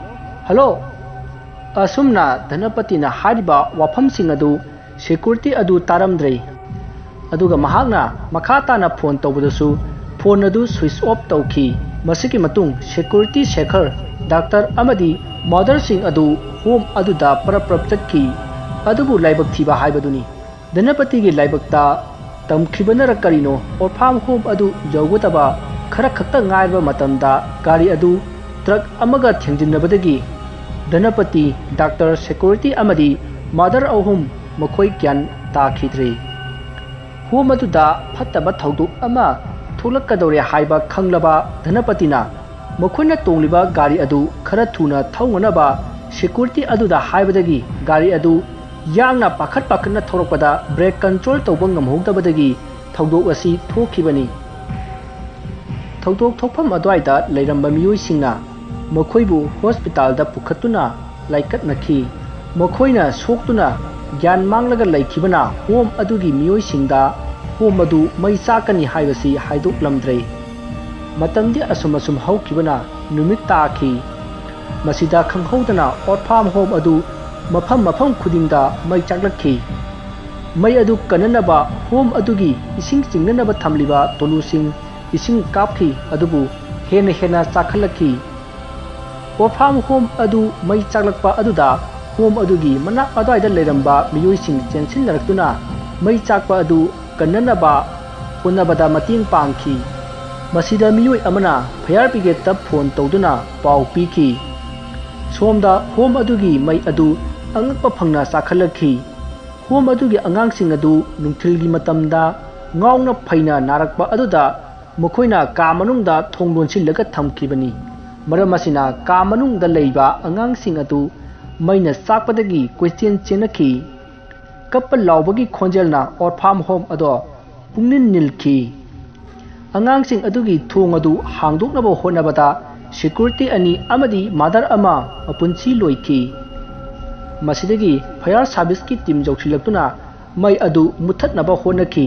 ꯍꯜꯂꯣ?" ꯑꯁꯨꯝꯅ ꯙꯅꯄꯇꯤꯅ ꯍꯥꯏꯔꯤꯕ ꯋꯥꯐꯝꯁꯤꯡ ꯑꯗꯨ ꯁꯦꯀ꯭ꯌꯨꯔꯤꯇꯤ ꯑꯗꯨ ꯇꯥꯔꯝꯗ꯭ꯔꯦ꯫ ꯑꯗꯨꯒ ꯃꯍꯥꯛꯅ ꯃꯈꯥ ꯇꯥꯅ ꯐꯣꯟ ꯇꯧꯕꯗꯁꯨ ꯐꯣꯟ ꯑꯗꯨ ꯁ꯭ꯋꯤꯆ ꯑꯣꯐ ꯇꯧꯈꯤ꯫ ꯃꯁꯤꯒꯤ ꯃꯇꯨꯡ ꯁꯦꯀ꯭ꯌꯨꯔꯤꯇꯤ ꯁꯦꯈꯔ, ꯗꯥꯛꯇꯔ ꯑꯃꯗꯤ ꯃꯥꯗꯔꯁꯤꯡ ꯑꯗꯨ ꯍꯣꯝ ꯑꯗꯨꯗ ꯄꯔꯞ ꯄꯔꯞ ꯆꯠꯈꯤ꯫ ꯑꯗꯨꯕꯨ ꯂꯥꯏꯕꯛ ꯊꯤꯕ ꯍꯥꯏꯕꯗꯨꯅꯤ꯫ ꯙꯅꯄꯇꯤꯒꯤ ꯂꯥꯏꯕꯛꯇ ꯇꯝꯈꯤꯕꯅꯔ ꯀꯔꯤꯅꯣ, ꯑꯣꯔꯐꯥꯝ ꯍꯣꯝ ꯑꯗꯨ ꯌꯧꯒꯗꯕ ꯈꯔ ꯈꯛꯇ ꯉꯥꯏꯔꯕ ꯃꯇꯝꯗ ꯒꯥꯔꯤ ꯑꯗꯨ ꯇ꯭ꯔꯛ ꯑꯃꯒ ꯊꯦꯡꯖꯤꯟꯅꯕꯗꯒꯤ ꯙꯅꯄꯇꯤ, ꯗꯥꯛꯇꯔ, ꯁꯦꯀ꯭ꯌꯨꯔꯤꯇꯤ ꯑꯃꯗꯤ ꯃꯥꯗꯔ ꯑꯍꯨꯝ ꯃꯈꯣꯏ ꯒ꯭ꯌꯥꯟ ꯇꯥꯈꯤꯗ꯭ꯔꯦ꯫ ꯍꯣꯝ ꯑꯗꯨꯗ ꯐꯠꯇꯕ ꯊꯧꯗꯣꯛ ꯑꯃ ꯊꯣꯛꯂꯛꯀꯗꯧꯔꯦ ꯍꯥꯏꯕ ꯈꯪꯂꯕ ꯙꯅꯄꯇꯤꯅ ꯃꯈꯣꯏꯅ ꯇꯣꯡꯂꯤꯕ ꯒꯥꯔꯤ ꯑꯗꯨ ꯈꯔ ꯊꯨꯅ ꯊꯧꯅꯅꯕ ꯁꯦꯀ꯭ꯌꯨꯔꯤꯇꯤ ꯑꯗꯨꯗ ꯍꯥꯏꯕꯗꯒꯤ ꯒꯥꯔꯤ ꯑꯗꯨ ꯌꯥꯡꯅ ꯄꯥꯈꯠ ꯄꯥꯈꯠꯅ ꯊꯧꯔꯛꯄꯗ ꯕ꯭ꯔꯦꯛ ꯀꯟꯇ꯭ꯔꯣꯜ ꯇꯧꯕ ꯉꯝꯍꯧꯗꯕꯗꯒꯤ ꯊꯧꯗꯣꯛ ꯑꯁꯤ ꯊꯣꯛꯈꯤꯕꯅꯤ꯫ ꯊꯧꯗꯣꯛ ꯊꯣꯛꯐꯝ ꯑꯗꯨꯋꯥꯏꯗ ꯂꯩꯔꯝꯕ ꯃꯤꯑꯣꯏꯁꯤꯡꯅ ꯃꯈꯣꯏꯕꯨ ꯍꯣꯁꯄꯤꯇꯥꯜꯗ ꯄꯨꯈꯠꯇꯨꯅ ꯂꯥꯏꯀꯠꯅꯈꯤ꯫ ꯃꯈꯣꯏꯅ ꯁꯣꯛꯇꯨꯅ ꯒ꯭ꯌꯥꯟ ꯃꯥꯡꯂꯒ ꯂꯩꯈꯤꯕꯅ ꯍꯣꯝ ꯑꯗꯨꯒꯤ ꯃꯤꯑꯣꯏꯁꯤꯡꯗ ꯍꯣꯝ ꯑꯗꯨ ꯃꯩ ꯆꯥꯛꯀꯅꯤ ꯍꯥꯏꯕꯁꯤ ꯍꯥꯏꯗꯣꯛꯂꯝꯗ꯭ꯔꯦ꯫ ꯃꯇꯝꯗꯤ ꯑꯁꯨꯝ ꯑꯁꯨꯝ ꯍꯧꯈꯤꯕꯅ ꯅꯨꯃꯤꯠ ꯇꯥꯈꯤ꯫ ꯃꯁꯤꯗ ꯈꯪꯍꯧꯗꯅ ꯑꯣꯔꯐꯥꯝ ꯍꯣꯝ ꯑꯗꯨ ꯃꯐꯝ ꯃꯐꯝ ꯈꯨꯗꯤꯡꯗ ꯃꯩ ꯆꯥꯛꯂꯛꯈꯤ꯫ ꯃꯩ ꯑꯗꯨ ꯀꯟꯅꯅꯕ ꯍꯣꯝ ꯑꯗꯨꯒꯤ ꯏꯁꯤꯡ ꯆꯤꯡꯅꯅꯕ ꯊꯝꯂꯤꯕ ꯇꯣꯂꯨꯁꯤꯡ ꯏꯁꯤꯡ ꯀꯥꯞꯈꯤ, ꯑꯗꯨꯕꯨ ꯍꯦꯟꯅ ꯍꯦꯟꯅ ꯆꯥꯛꯈꯠꯂꯛꯈꯤ꯫ ꯑꯣꯔꯐꯥꯝ ꯍꯣꯝ ꯑꯗꯨ ꯃꯩ ꯆꯥꯛꯂꯛꯄ ꯑꯗꯨꯗ ꯍꯣꯝ ꯑꯗꯨꯒꯤ ꯃꯅꯥꯛ ꯑꯗꯨꯋꯥꯏꯗ ꯂꯩꯔꯝꯕ ꯃꯤꯑꯣꯏꯁꯤꯡ ꯆꯦꯟꯁꯤꯟꯅꯔꯛꯇꯨꯅ ꯃꯩ ꯆꯥꯛꯄ ꯑꯗꯨ ꯀꯟꯅꯅꯕ ꯍꯣꯠꯅꯕꯗ ꯃꯇꯦꯡ ꯄꯥꯡꯈꯤ꯫ ꯃꯁꯤꯗ ꯃꯤꯑꯣꯏ ꯑꯃꯅ ꯐꯥꯌꯔ ꯕ꯭ꯔꯤꯒꯦꯗꯇ ꯐꯣꯟ ꯇꯧꯗꯨꯅ ꯄꯥꯎ ꯄꯤꯈꯤ꯫ ꯁꯣꯝꯗ ꯍꯣꯝ ꯑꯗꯨꯒꯤ ꯃꯩ ꯑꯗꯨ ꯑꯉꯛꯄ ꯐꯪꯅ ꯆꯥꯛꯈꯠꯂꯛꯈꯤ꯫ ꯍꯣꯝ ꯑꯗꯨꯒꯤ ꯑꯉꯥꯡꯁꯤꯡ ꯑꯗꯨ ꯅꯨꯡꯊꯤꯜꯒꯤ ꯃꯇꯝꯗ ꯉꯥꯎꯅ ꯐꯩꯅ ꯅꯥꯔꯛꯄ ꯑꯗꯨꯗ ꯃꯈꯣꯏꯅ ꯀꯥ ꯃꯅꯨꯡꯗ ꯊꯣꯡ ꯂꯣꯟꯁꯤꯜꯂꯒ ꯊꯝꯈꯤꯕꯅꯤ꯫ ꯃꯔꯝ ꯑꯁꯤꯅ ꯀꯥ ꯃꯅꯨꯡꯗ ꯂꯩꯕ ꯑꯉꯥꯡꯁꯤꯡ ꯑꯗꯨ ꯃꯩꯅ ꯆꯥꯛꯄꯗꯒꯤ ꯀꯣꯏꯆꯦꯟ ꯆꯦꯟꯅꯈꯤ꯫ ꯀꯞꯄ ꯂꯥꯎꯕꯒꯤ ꯈꯣꯟꯖꯦꯜꯅ ꯑꯣꯔꯐꯥꯝ ꯍꯣꯝ ꯑꯗꯣ ꯄꯨꯡꯅꯤꯜ ꯅꯤꯜꯈꯤ꯫ ꯑꯉꯥꯡꯁꯤꯡ ꯑꯗꯨꯒꯤ ꯊꯣꯡ ꯑꯗꯨ ꯍꯥꯡꯗꯣꯛꯅꯕ ꯍꯣꯠꯅꯕꯗ ꯁꯦꯀ꯭ꯌꯨꯔꯤꯇꯤ ꯑꯅꯤ ꯑꯃꯗꯤ ꯃꯥꯗꯔ ꯑꯃ ꯃꯄꯨꯟꯁꯤ ꯂꯣꯏꯈꯤ꯫ ꯃꯁꯤꯗꯒꯤ ꯐꯥꯌꯔ ꯁꯥꯔꯚꯤꯁꯀꯤ ꯇꯤꯝ ꯌꯧꯁꯤꯜꯂꯛꯇꯨꯅ ꯃꯩ ꯑꯗꯨ ꯃꯨꯊꯠꯅꯕ ꯍꯣꯠꯅꯈꯤ꯫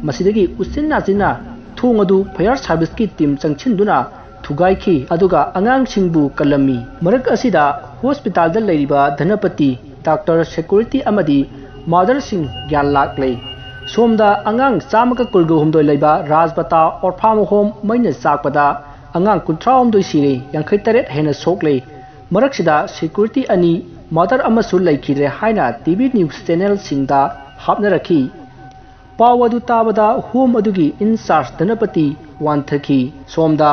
ꯃꯁꯤꯗꯒꯤ ꯎꯆꯤꯟ ꯅꯥꯆꯤꯟꯅ ꯊꯣꯡ ꯑꯗꯨ ꯐꯥꯌꯔ ꯁꯥꯔꯚꯤꯁꯀꯤ ꯇꯤꯝ ꯆꯪꯁꯤꯟꯗꯨꯅ ꯊꯨꯒꯥꯏꯈꯤ, ꯑꯗꯨꯒ ꯑꯉꯥꯡꯁꯤꯡꯕꯨ ꯀꯜꯂꯝꯃꯤ꯫ ꯃꯔꯛ ꯑꯁꯤꯗ ꯍꯣꯁꯄꯤꯇꯥꯜꯗ ꯂꯩꯔꯤꯕ ꯙꯅꯄꯇꯤ, ꯗꯥꯛꯇꯔ, ꯁꯦꯀ꯭ꯌꯨꯔꯤꯇꯤ ꯑꯃꯗꯤ ꯃꯥꯗꯔꯁꯤꯡ ꯒ꯭ꯌꯥꯟ ꯂꯥꯛꯂꯦ꯫ ꯁꯣꯝꯗ ꯑꯉꯥꯡ ꯆꯥꯝꯃꯒ ꯀꯨꯟꯒ ꯍꯨꯝꯗꯣꯏ ꯂꯩꯕ ꯔꯥꯖꯕꯇꯥ ꯑꯣꯔꯐꯥꯝ ꯍꯣꯝ ꯃꯩꯅ ꯆꯥꯛꯄꯗ ꯑꯉꯥꯡ ꯀꯨꯟꯊ꯭ꯔꯥꯍꯨꯝꯗꯣꯏ ꯁꯤꯔꯦ, ꯌꯥꯡꯈꯩ ꯇꯔꯦꯠ ꯍꯦꯟꯅ ꯁꯣꯛꯂꯦ꯫ ꯃꯔꯛꯁꯤꯗ security ꯑꯅꯤ, murder ꯑꯃꯁꯨ ꯂꯩꯈꯤꯗ꯭ꯔꯦ ꯍꯥꯏꯅ TV news channelꯁꯤꯡꯗ ꯍꯥꯞꯅꯔꯛꯈꯤ꯫ ꯄꯥꯎ ꯑꯗꯨ ꯇꯥꯕꯗ home ꯑꯗꯨꯒꯤ in charge ꯙꯅꯄꯇꯤ ꯋꯥꯟꯊꯈꯤ꯫ ꯁꯣꯝꯗ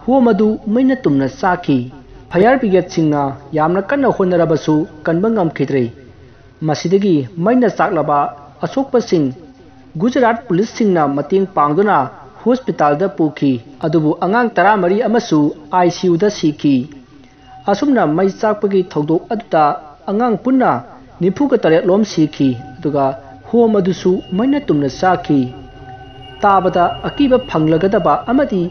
home ꯑꯗꯨ ꯃꯩꯅ ꯇꯨꯝꯅ ꯆꯥꯛꯈꯤ꯫ Fire brigadeꯁꯤꯡꯅ ꯌꯥꯝꯅ ꯀꯟꯅ ꯍꯣꯠꯅꯔꯕꯁꯨ ꯀꯟꯕ ꯉꯝꯈꯤꯗ꯭ꯔꯦ꯫ ꯃꯁꯤꯗꯒꯤ ꯃꯩꯅ ꯆꯥꯛꯂꯕ ꯑꯁꯣꯛꯄꯁꯤꯡ ꯒꯨꯖꯔꯥꯠ ꯄꯨꯂꯤꯁꯁꯤꯡꯅ ꯃꯇꯦꯡ ꯄꯥꯡꯗꯨꯅ hospitalꯗ ꯄꯨꯈꯤ꯫ ꯑꯗꯨꯕꯨ ꯑꯉꯥꯡ ꯇꯔꯥꯃꯔꯤ ꯑꯃꯁꯨ ICUꯗ ꯁꯤꯈꯤ꯫ ꯑꯁꯨꯝꯅ ꯃꯩ ꯆꯥꯛꯄꯒꯤ ꯊꯧꯗꯣꯛ ꯑꯗꯨꯗ ꯑꯉꯥꯡ ꯄꯨꯟꯅ ꯅꯤꯐꯨꯒ ꯇꯔꯦꯠ ꯂꯣꯝ ꯁꯤꯈꯤ, ꯑꯗꯨꯒ home ꯑꯗꯨꯁꯨ ꯃꯩꯅ ꯇꯨꯝꯅ ꯆꯥꯛꯈꯤ꯫ ꯇꯥꯕꯗ ꯑꯀꯤꯕ ꯐꯪꯂꯒꯗꯕ ꯑꯃꯗꯤ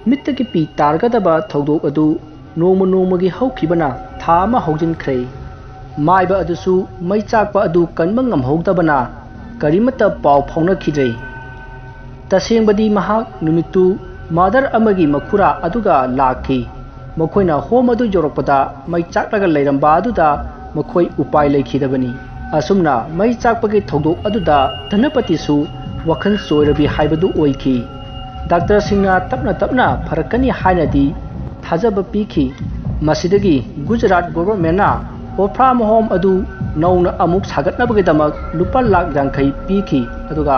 ꯃꯤꯠꯇꯒꯤ ꯄꯤ ꯇꯥꯔꯒꯗꯕ ꯊꯧꯗꯣꯛ ꯑꯗꯨ ꯅꯣꯡꯃ ꯅꯣꯡꯃꯒꯤ ꯍꯧꯈꯤꯕꯅ ꯊꯥ ꯑꯃ ꯍꯧꯖꯤꯟꯈ꯭ꯔꯦ꯫ ꯃꯥꯏꯕ ꯑꯗꯨꯁꯨ ꯃꯩ ꯆꯥꯛꯄ ꯑꯗꯨ ꯀꯟꯕ ꯉꯝꯍꯧꯗꯕꯅ ꯀꯔꯤꯃꯠꯇ ꯄꯥꯎ ꯐꯥꯎꯅꯈꯤꯗ꯭ꯔꯦ꯫ ꯇꯁꯦꯡꯕꯗꯤ ꯃꯍꯥꯛ ꯅꯨꯃꯤꯠꯇꯨ murder ꯑꯃꯒꯤ ꯃꯈꯨꯔꯥ ꯑꯗꯨꯒ ꯂꯥꯛꯈꯤ꯫ ꯃꯈꯣꯏꯅ home ꯑꯗꯨ ꯌꯧꯔꯛꯄꯗ ꯃꯩ ꯆꯥꯛꯂꯒ ꯂꯩꯔꯝꯕ ꯑꯗꯨꯗ ꯃꯈꯣꯏ ꯎꯄꯥꯏ ꯂꯩꯈꯤꯗꯕꯅꯤ꯫ ꯑꯁꯨꯝꯅ ꯃꯩ ꯆꯥꯛꯄꯒꯤ ꯊꯧꯗꯣꯛ ꯑꯗꯨꯗ ꯙꯅꯄꯇꯤꯁꯨ ꯋꯥꯈꯜ ꯆꯣꯏꯔꯕꯤ ꯍꯥꯏꯕꯗꯨ ꯑꯣꯏꯈꯤ꯫ ꯗꯥꯛꯇꯔꯁꯤꯡꯅ ꯇꯞꯅ ꯇꯞꯅ ꯐꯔꯛꯀꯅꯤ ꯍꯥꯏꯅꯗꯤ ꯊꯥꯖꯕ ꯄꯤꯈꯤ꯫ ꯃꯁꯤꯗꯒꯤ ꯒꯨꯖꯔꯥꯠ governmentꯅ ꯑꯣꯐ꯭ꯔꯥ home ꯑꯗꯨ ꯅꯧꯅ ꯑꯃꯨꯛ ꯁꯥꯒꯠꯅꯕꯒꯤꯗꯃꯛ ꯂꯨꯄꯥ ꯂꯥꯈ ꯌꯥꯡꯈꯩ ꯄꯤꯈꯤ, ꯑꯗꯨꯒ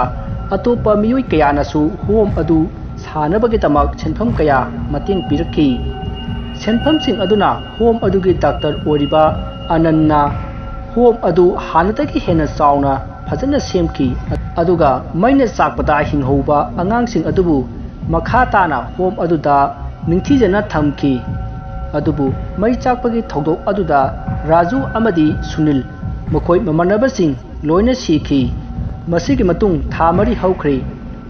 ꯑꯇꯣꯞꯄ ꯃꯤꯑꯣꯏ ꯀꯌꯥꯅꯁꯨ home ꯑꯗꯨ ꯁꯥꯅꯕꯒꯤꯗꯃꯛ ꯁꯦꯟꯐꯝ ꯀꯌꯥ ꯃꯇꯦꯡ ꯄꯤꯔꯛꯈꯤ꯫ ꯁꯦꯟꯐꯝꯁꯤꯡ ꯑꯗꯨꯅ home ꯑꯗꯨꯒꯤ ꯗꯥꯛꯇꯔ ꯑꯣꯏꯔꯤꯕ ꯑꯅꯟꯅ home ꯑꯗꯨ ꯍꯥꯟꯅꯗꯒꯤ ꯍꯦꯟꯅ ꯆꯥꯎꯅ ꯐꯖꯅ ꯁꯦꯝꯈꯤ, ꯑꯗꯨꯒ ꯃꯩꯅ ꯆꯥꯛꯄꯗ ꯍꯤꯡꯍꯧꯕ ꯑꯉꯥꯡꯁꯤꯡ ꯑꯗꯨꯕꯨ ꯃꯈꯥ ꯇꯥꯅ home ꯑꯗꯨꯗ ꯅꯤꯡꯊꯤꯖꯅ ꯊꯝꯈꯤ꯫ ꯑꯗꯨꯕꯨ ꯃꯩ ꯆꯥꯛꯄꯒꯤ ꯊꯧꯗꯣꯛ ꯑꯗꯨꯗ ꯔꯥꯖꯨ ꯑꯃꯗꯤ ꯁꯨꯅꯤꯜ, ꯃꯈꯣꯏ ꯃꯃꯥꯟꯅꯕꯁꯤꯡ ꯂꯣꯏꯅ ꯁꯤꯈꯤ꯫ ꯃꯁꯤꯒꯤ ꯃꯇꯨꯡ ꯊꯥ ꯃꯔꯤ ꯍꯧꯈ꯭ꯔꯦ꯫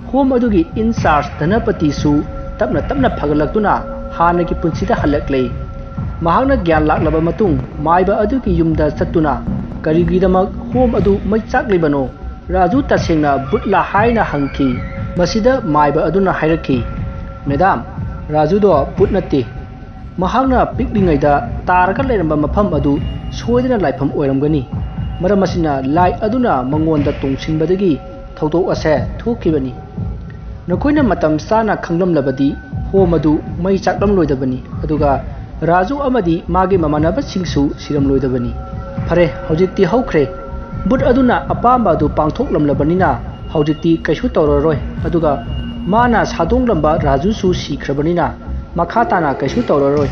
Home ꯑꯗꯨꯒꯤ in charge ꯙꯅꯄꯇꯤꯁꯨ ꯇꯞꯅ ꯇꯞꯅ ꯐꯒꯠꯂꯛꯇꯨꯅ ꯍꯥꯟꯅꯒꯤ ꯄꯨꯟꯁꯤꯗ ꯍꯜꯂꯛꯂꯦ꯫ ꯃꯍꯥꯛꯅ ꯒ꯭ꯌꯥꯟ ꯂꯥꯛꯂꯕ ꯃꯇꯨꯡ ꯃꯥꯏꯕ ꯑꯗꯨꯒꯤ ꯌꯨꯝꯗ ꯆꯠꯇꯨꯅ ꯀꯔꯤꯒꯤꯗꯃꯛ home ꯑꯗꯨ ꯃꯩ ꯆꯥꯛꯂꯤꯕꯅꯣ? ꯔꯥꯖꯨ ꯇꯁꯦꯡꯅ ꯚꯨꯠꯂꯥ ꯍꯥꯏꯅ ꯍꯪꯈꯤ꯫ ꯃꯁꯤꯗ ꯃꯥꯏꯕ ꯑꯗꯨꯅ ꯍꯥꯏꯔꯛꯈꯤ, "ꯃꯦꯗꯥꯝ, ꯔꯥꯖꯨꯗꯣ ꯚꯨꯠ ꯅꯠꯇꯦ꯫ ꯃꯍꯥꯛꯅ ꯄꯤꯛꯂꯤꯉꯩꯗ ꯇꯥꯔꯒ ꯂꯩꯔꯝꯕ ꯃꯐꯝ ꯑꯗꯨ ꯁꯣꯏꯗꯅ ꯂꯥꯏꯐꯝ ꯑꯣꯏꯔꯝꯒꯅꯤ꯫ ꯃꯔꯝ ꯑꯁꯤꯅ ꯂꯥꯏ ꯑꯗꯨꯅ ꯃꯉꯣꯟꯗ ꯇꯣꯡꯁꯤꯟꯕꯗꯒꯤ ꯊꯧꯗꯣꯛ ꯑꯁꯦ ꯊꯣꯛꯈꯤꯕꯅꯤ꯫ ꯅꯈꯣꯏꯅ ꯃꯇꯝ ꯆꯥꯅ ꯈꯪꯂꯝꯂꯕꯗꯤ ꯍꯣꯝ ꯑꯗꯨ ꯃꯩ ꯆꯥꯛꯂꯝꯂꯣꯏꯗꯕꯅꯤ, ꯑꯗꯨꯒ ꯔꯥꯖꯨ ꯑꯃꯗꯤ ꯃꯥꯒꯤ ꯃꯃꯥꯟꯅꯕꯁꯤꯡꯁꯨ ꯁꯤꯔꯝꯂꯣꯏꯗꯕꯅꯤ꯫ ꯐꯔꯦ, ꯍꯧꯖꯤꯛꯇꯤ ꯍꯧꯈ꯭ꯔꯦ꯫ ꯕꯨꯠ ꯑꯗꯨꯅ ꯑꯄꯥꯝꯕ ꯑꯗꯨ ꯄꯥꯡꯊꯣꯛꯂꯝꯂꯕꯅꯤꯅ ꯍꯧꯖꯤꯛꯇꯤ ꯀꯩꯁꯨ ꯇꯧꯔꯔꯣꯏ, ꯑꯗꯨꯒ ꯃꯥꯅ ꯁꯥꯗꯣꯡꯂꯝꯕ ꯔꯥꯖꯨꯁꯨ ꯁꯤꯈ꯭ꯔꯕꯅꯤꯅ ꯃꯈꯥ ꯇꯥꯅ ꯀꯩꯁꯨ ꯇꯧꯔꯔꯣꯏ꯫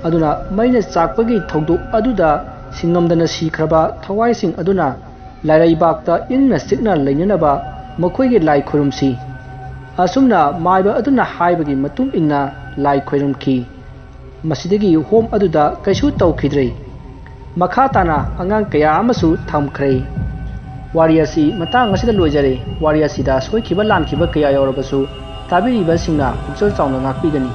ꯑꯗꯨꯅ ꯃꯩꯅ ꯆꯥꯛꯄꯒꯤ ꯊꯧꯗꯣꯛ ꯑꯗꯨꯗ ꯁꯤꯡꯉꯝꯗꯅ ꯁꯤꯈ꯭ꯔꯕ ꯊꯋꯥꯏꯁꯤꯡ ꯑꯗꯨꯅ ꯂꯥꯏꯔꯩꯕꯥꯛꯇ ꯏꯪꯅ ꯆꯤꯛꯅ ꯂꯩꯅꯅꯕ ꯃꯈꯣꯏꯒꯤ ꯂꯥꯏ ꯈꯨꯔꯨꯝꯁꯤ꯫ ꯑꯁꯨꯝꯅ ꯃꯥꯏꯕ ꯑꯗꯨꯅ ꯍꯥꯏꯕꯒꯤ ꯃꯇꯨꯡ ꯏꯟꯅ ꯂꯥꯏ ꯈꯣꯏꯔꯝꯈꯤ꯫ ꯃꯁꯤꯗꯒꯤ ꯍꯣꯝ ꯑꯗꯨꯗ ꯀꯩꯁꯨ ꯇꯧꯈꯤꯗ꯭ꯔꯦ꯫ ꯃꯈꯥ ꯇꯥꯅ ꯑꯉꯥꯡ ꯀꯌꯥ ꯑꯃꯁꯨ ꯊꯝꯈ꯭ꯔꯦ꯫ ꯋꯥꯔꯤ ꯑꯁꯤ ꯃꯇꯥꯡ ꯑꯁꯤꯗ ꯂꯣꯏꯖꯔꯦ꯫ ꯋꯥꯔꯤ ꯑꯁꯤꯗ ꯁꯣꯏꯈꯤꯕ ꯂꯥꯟꯈꯤꯕ ꯀꯌꯥ ꯌꯥꯎꯔꯕꯁꯨ ꯇꯥꯕꯤꯔꯤꯕꯁꯤꯡꯅ ꯄꯨꯛꯆꯦꯜ ꯆꯥꯎꯅ ꯉꯥꯛꯄꯤꯒꯅꯤ꯫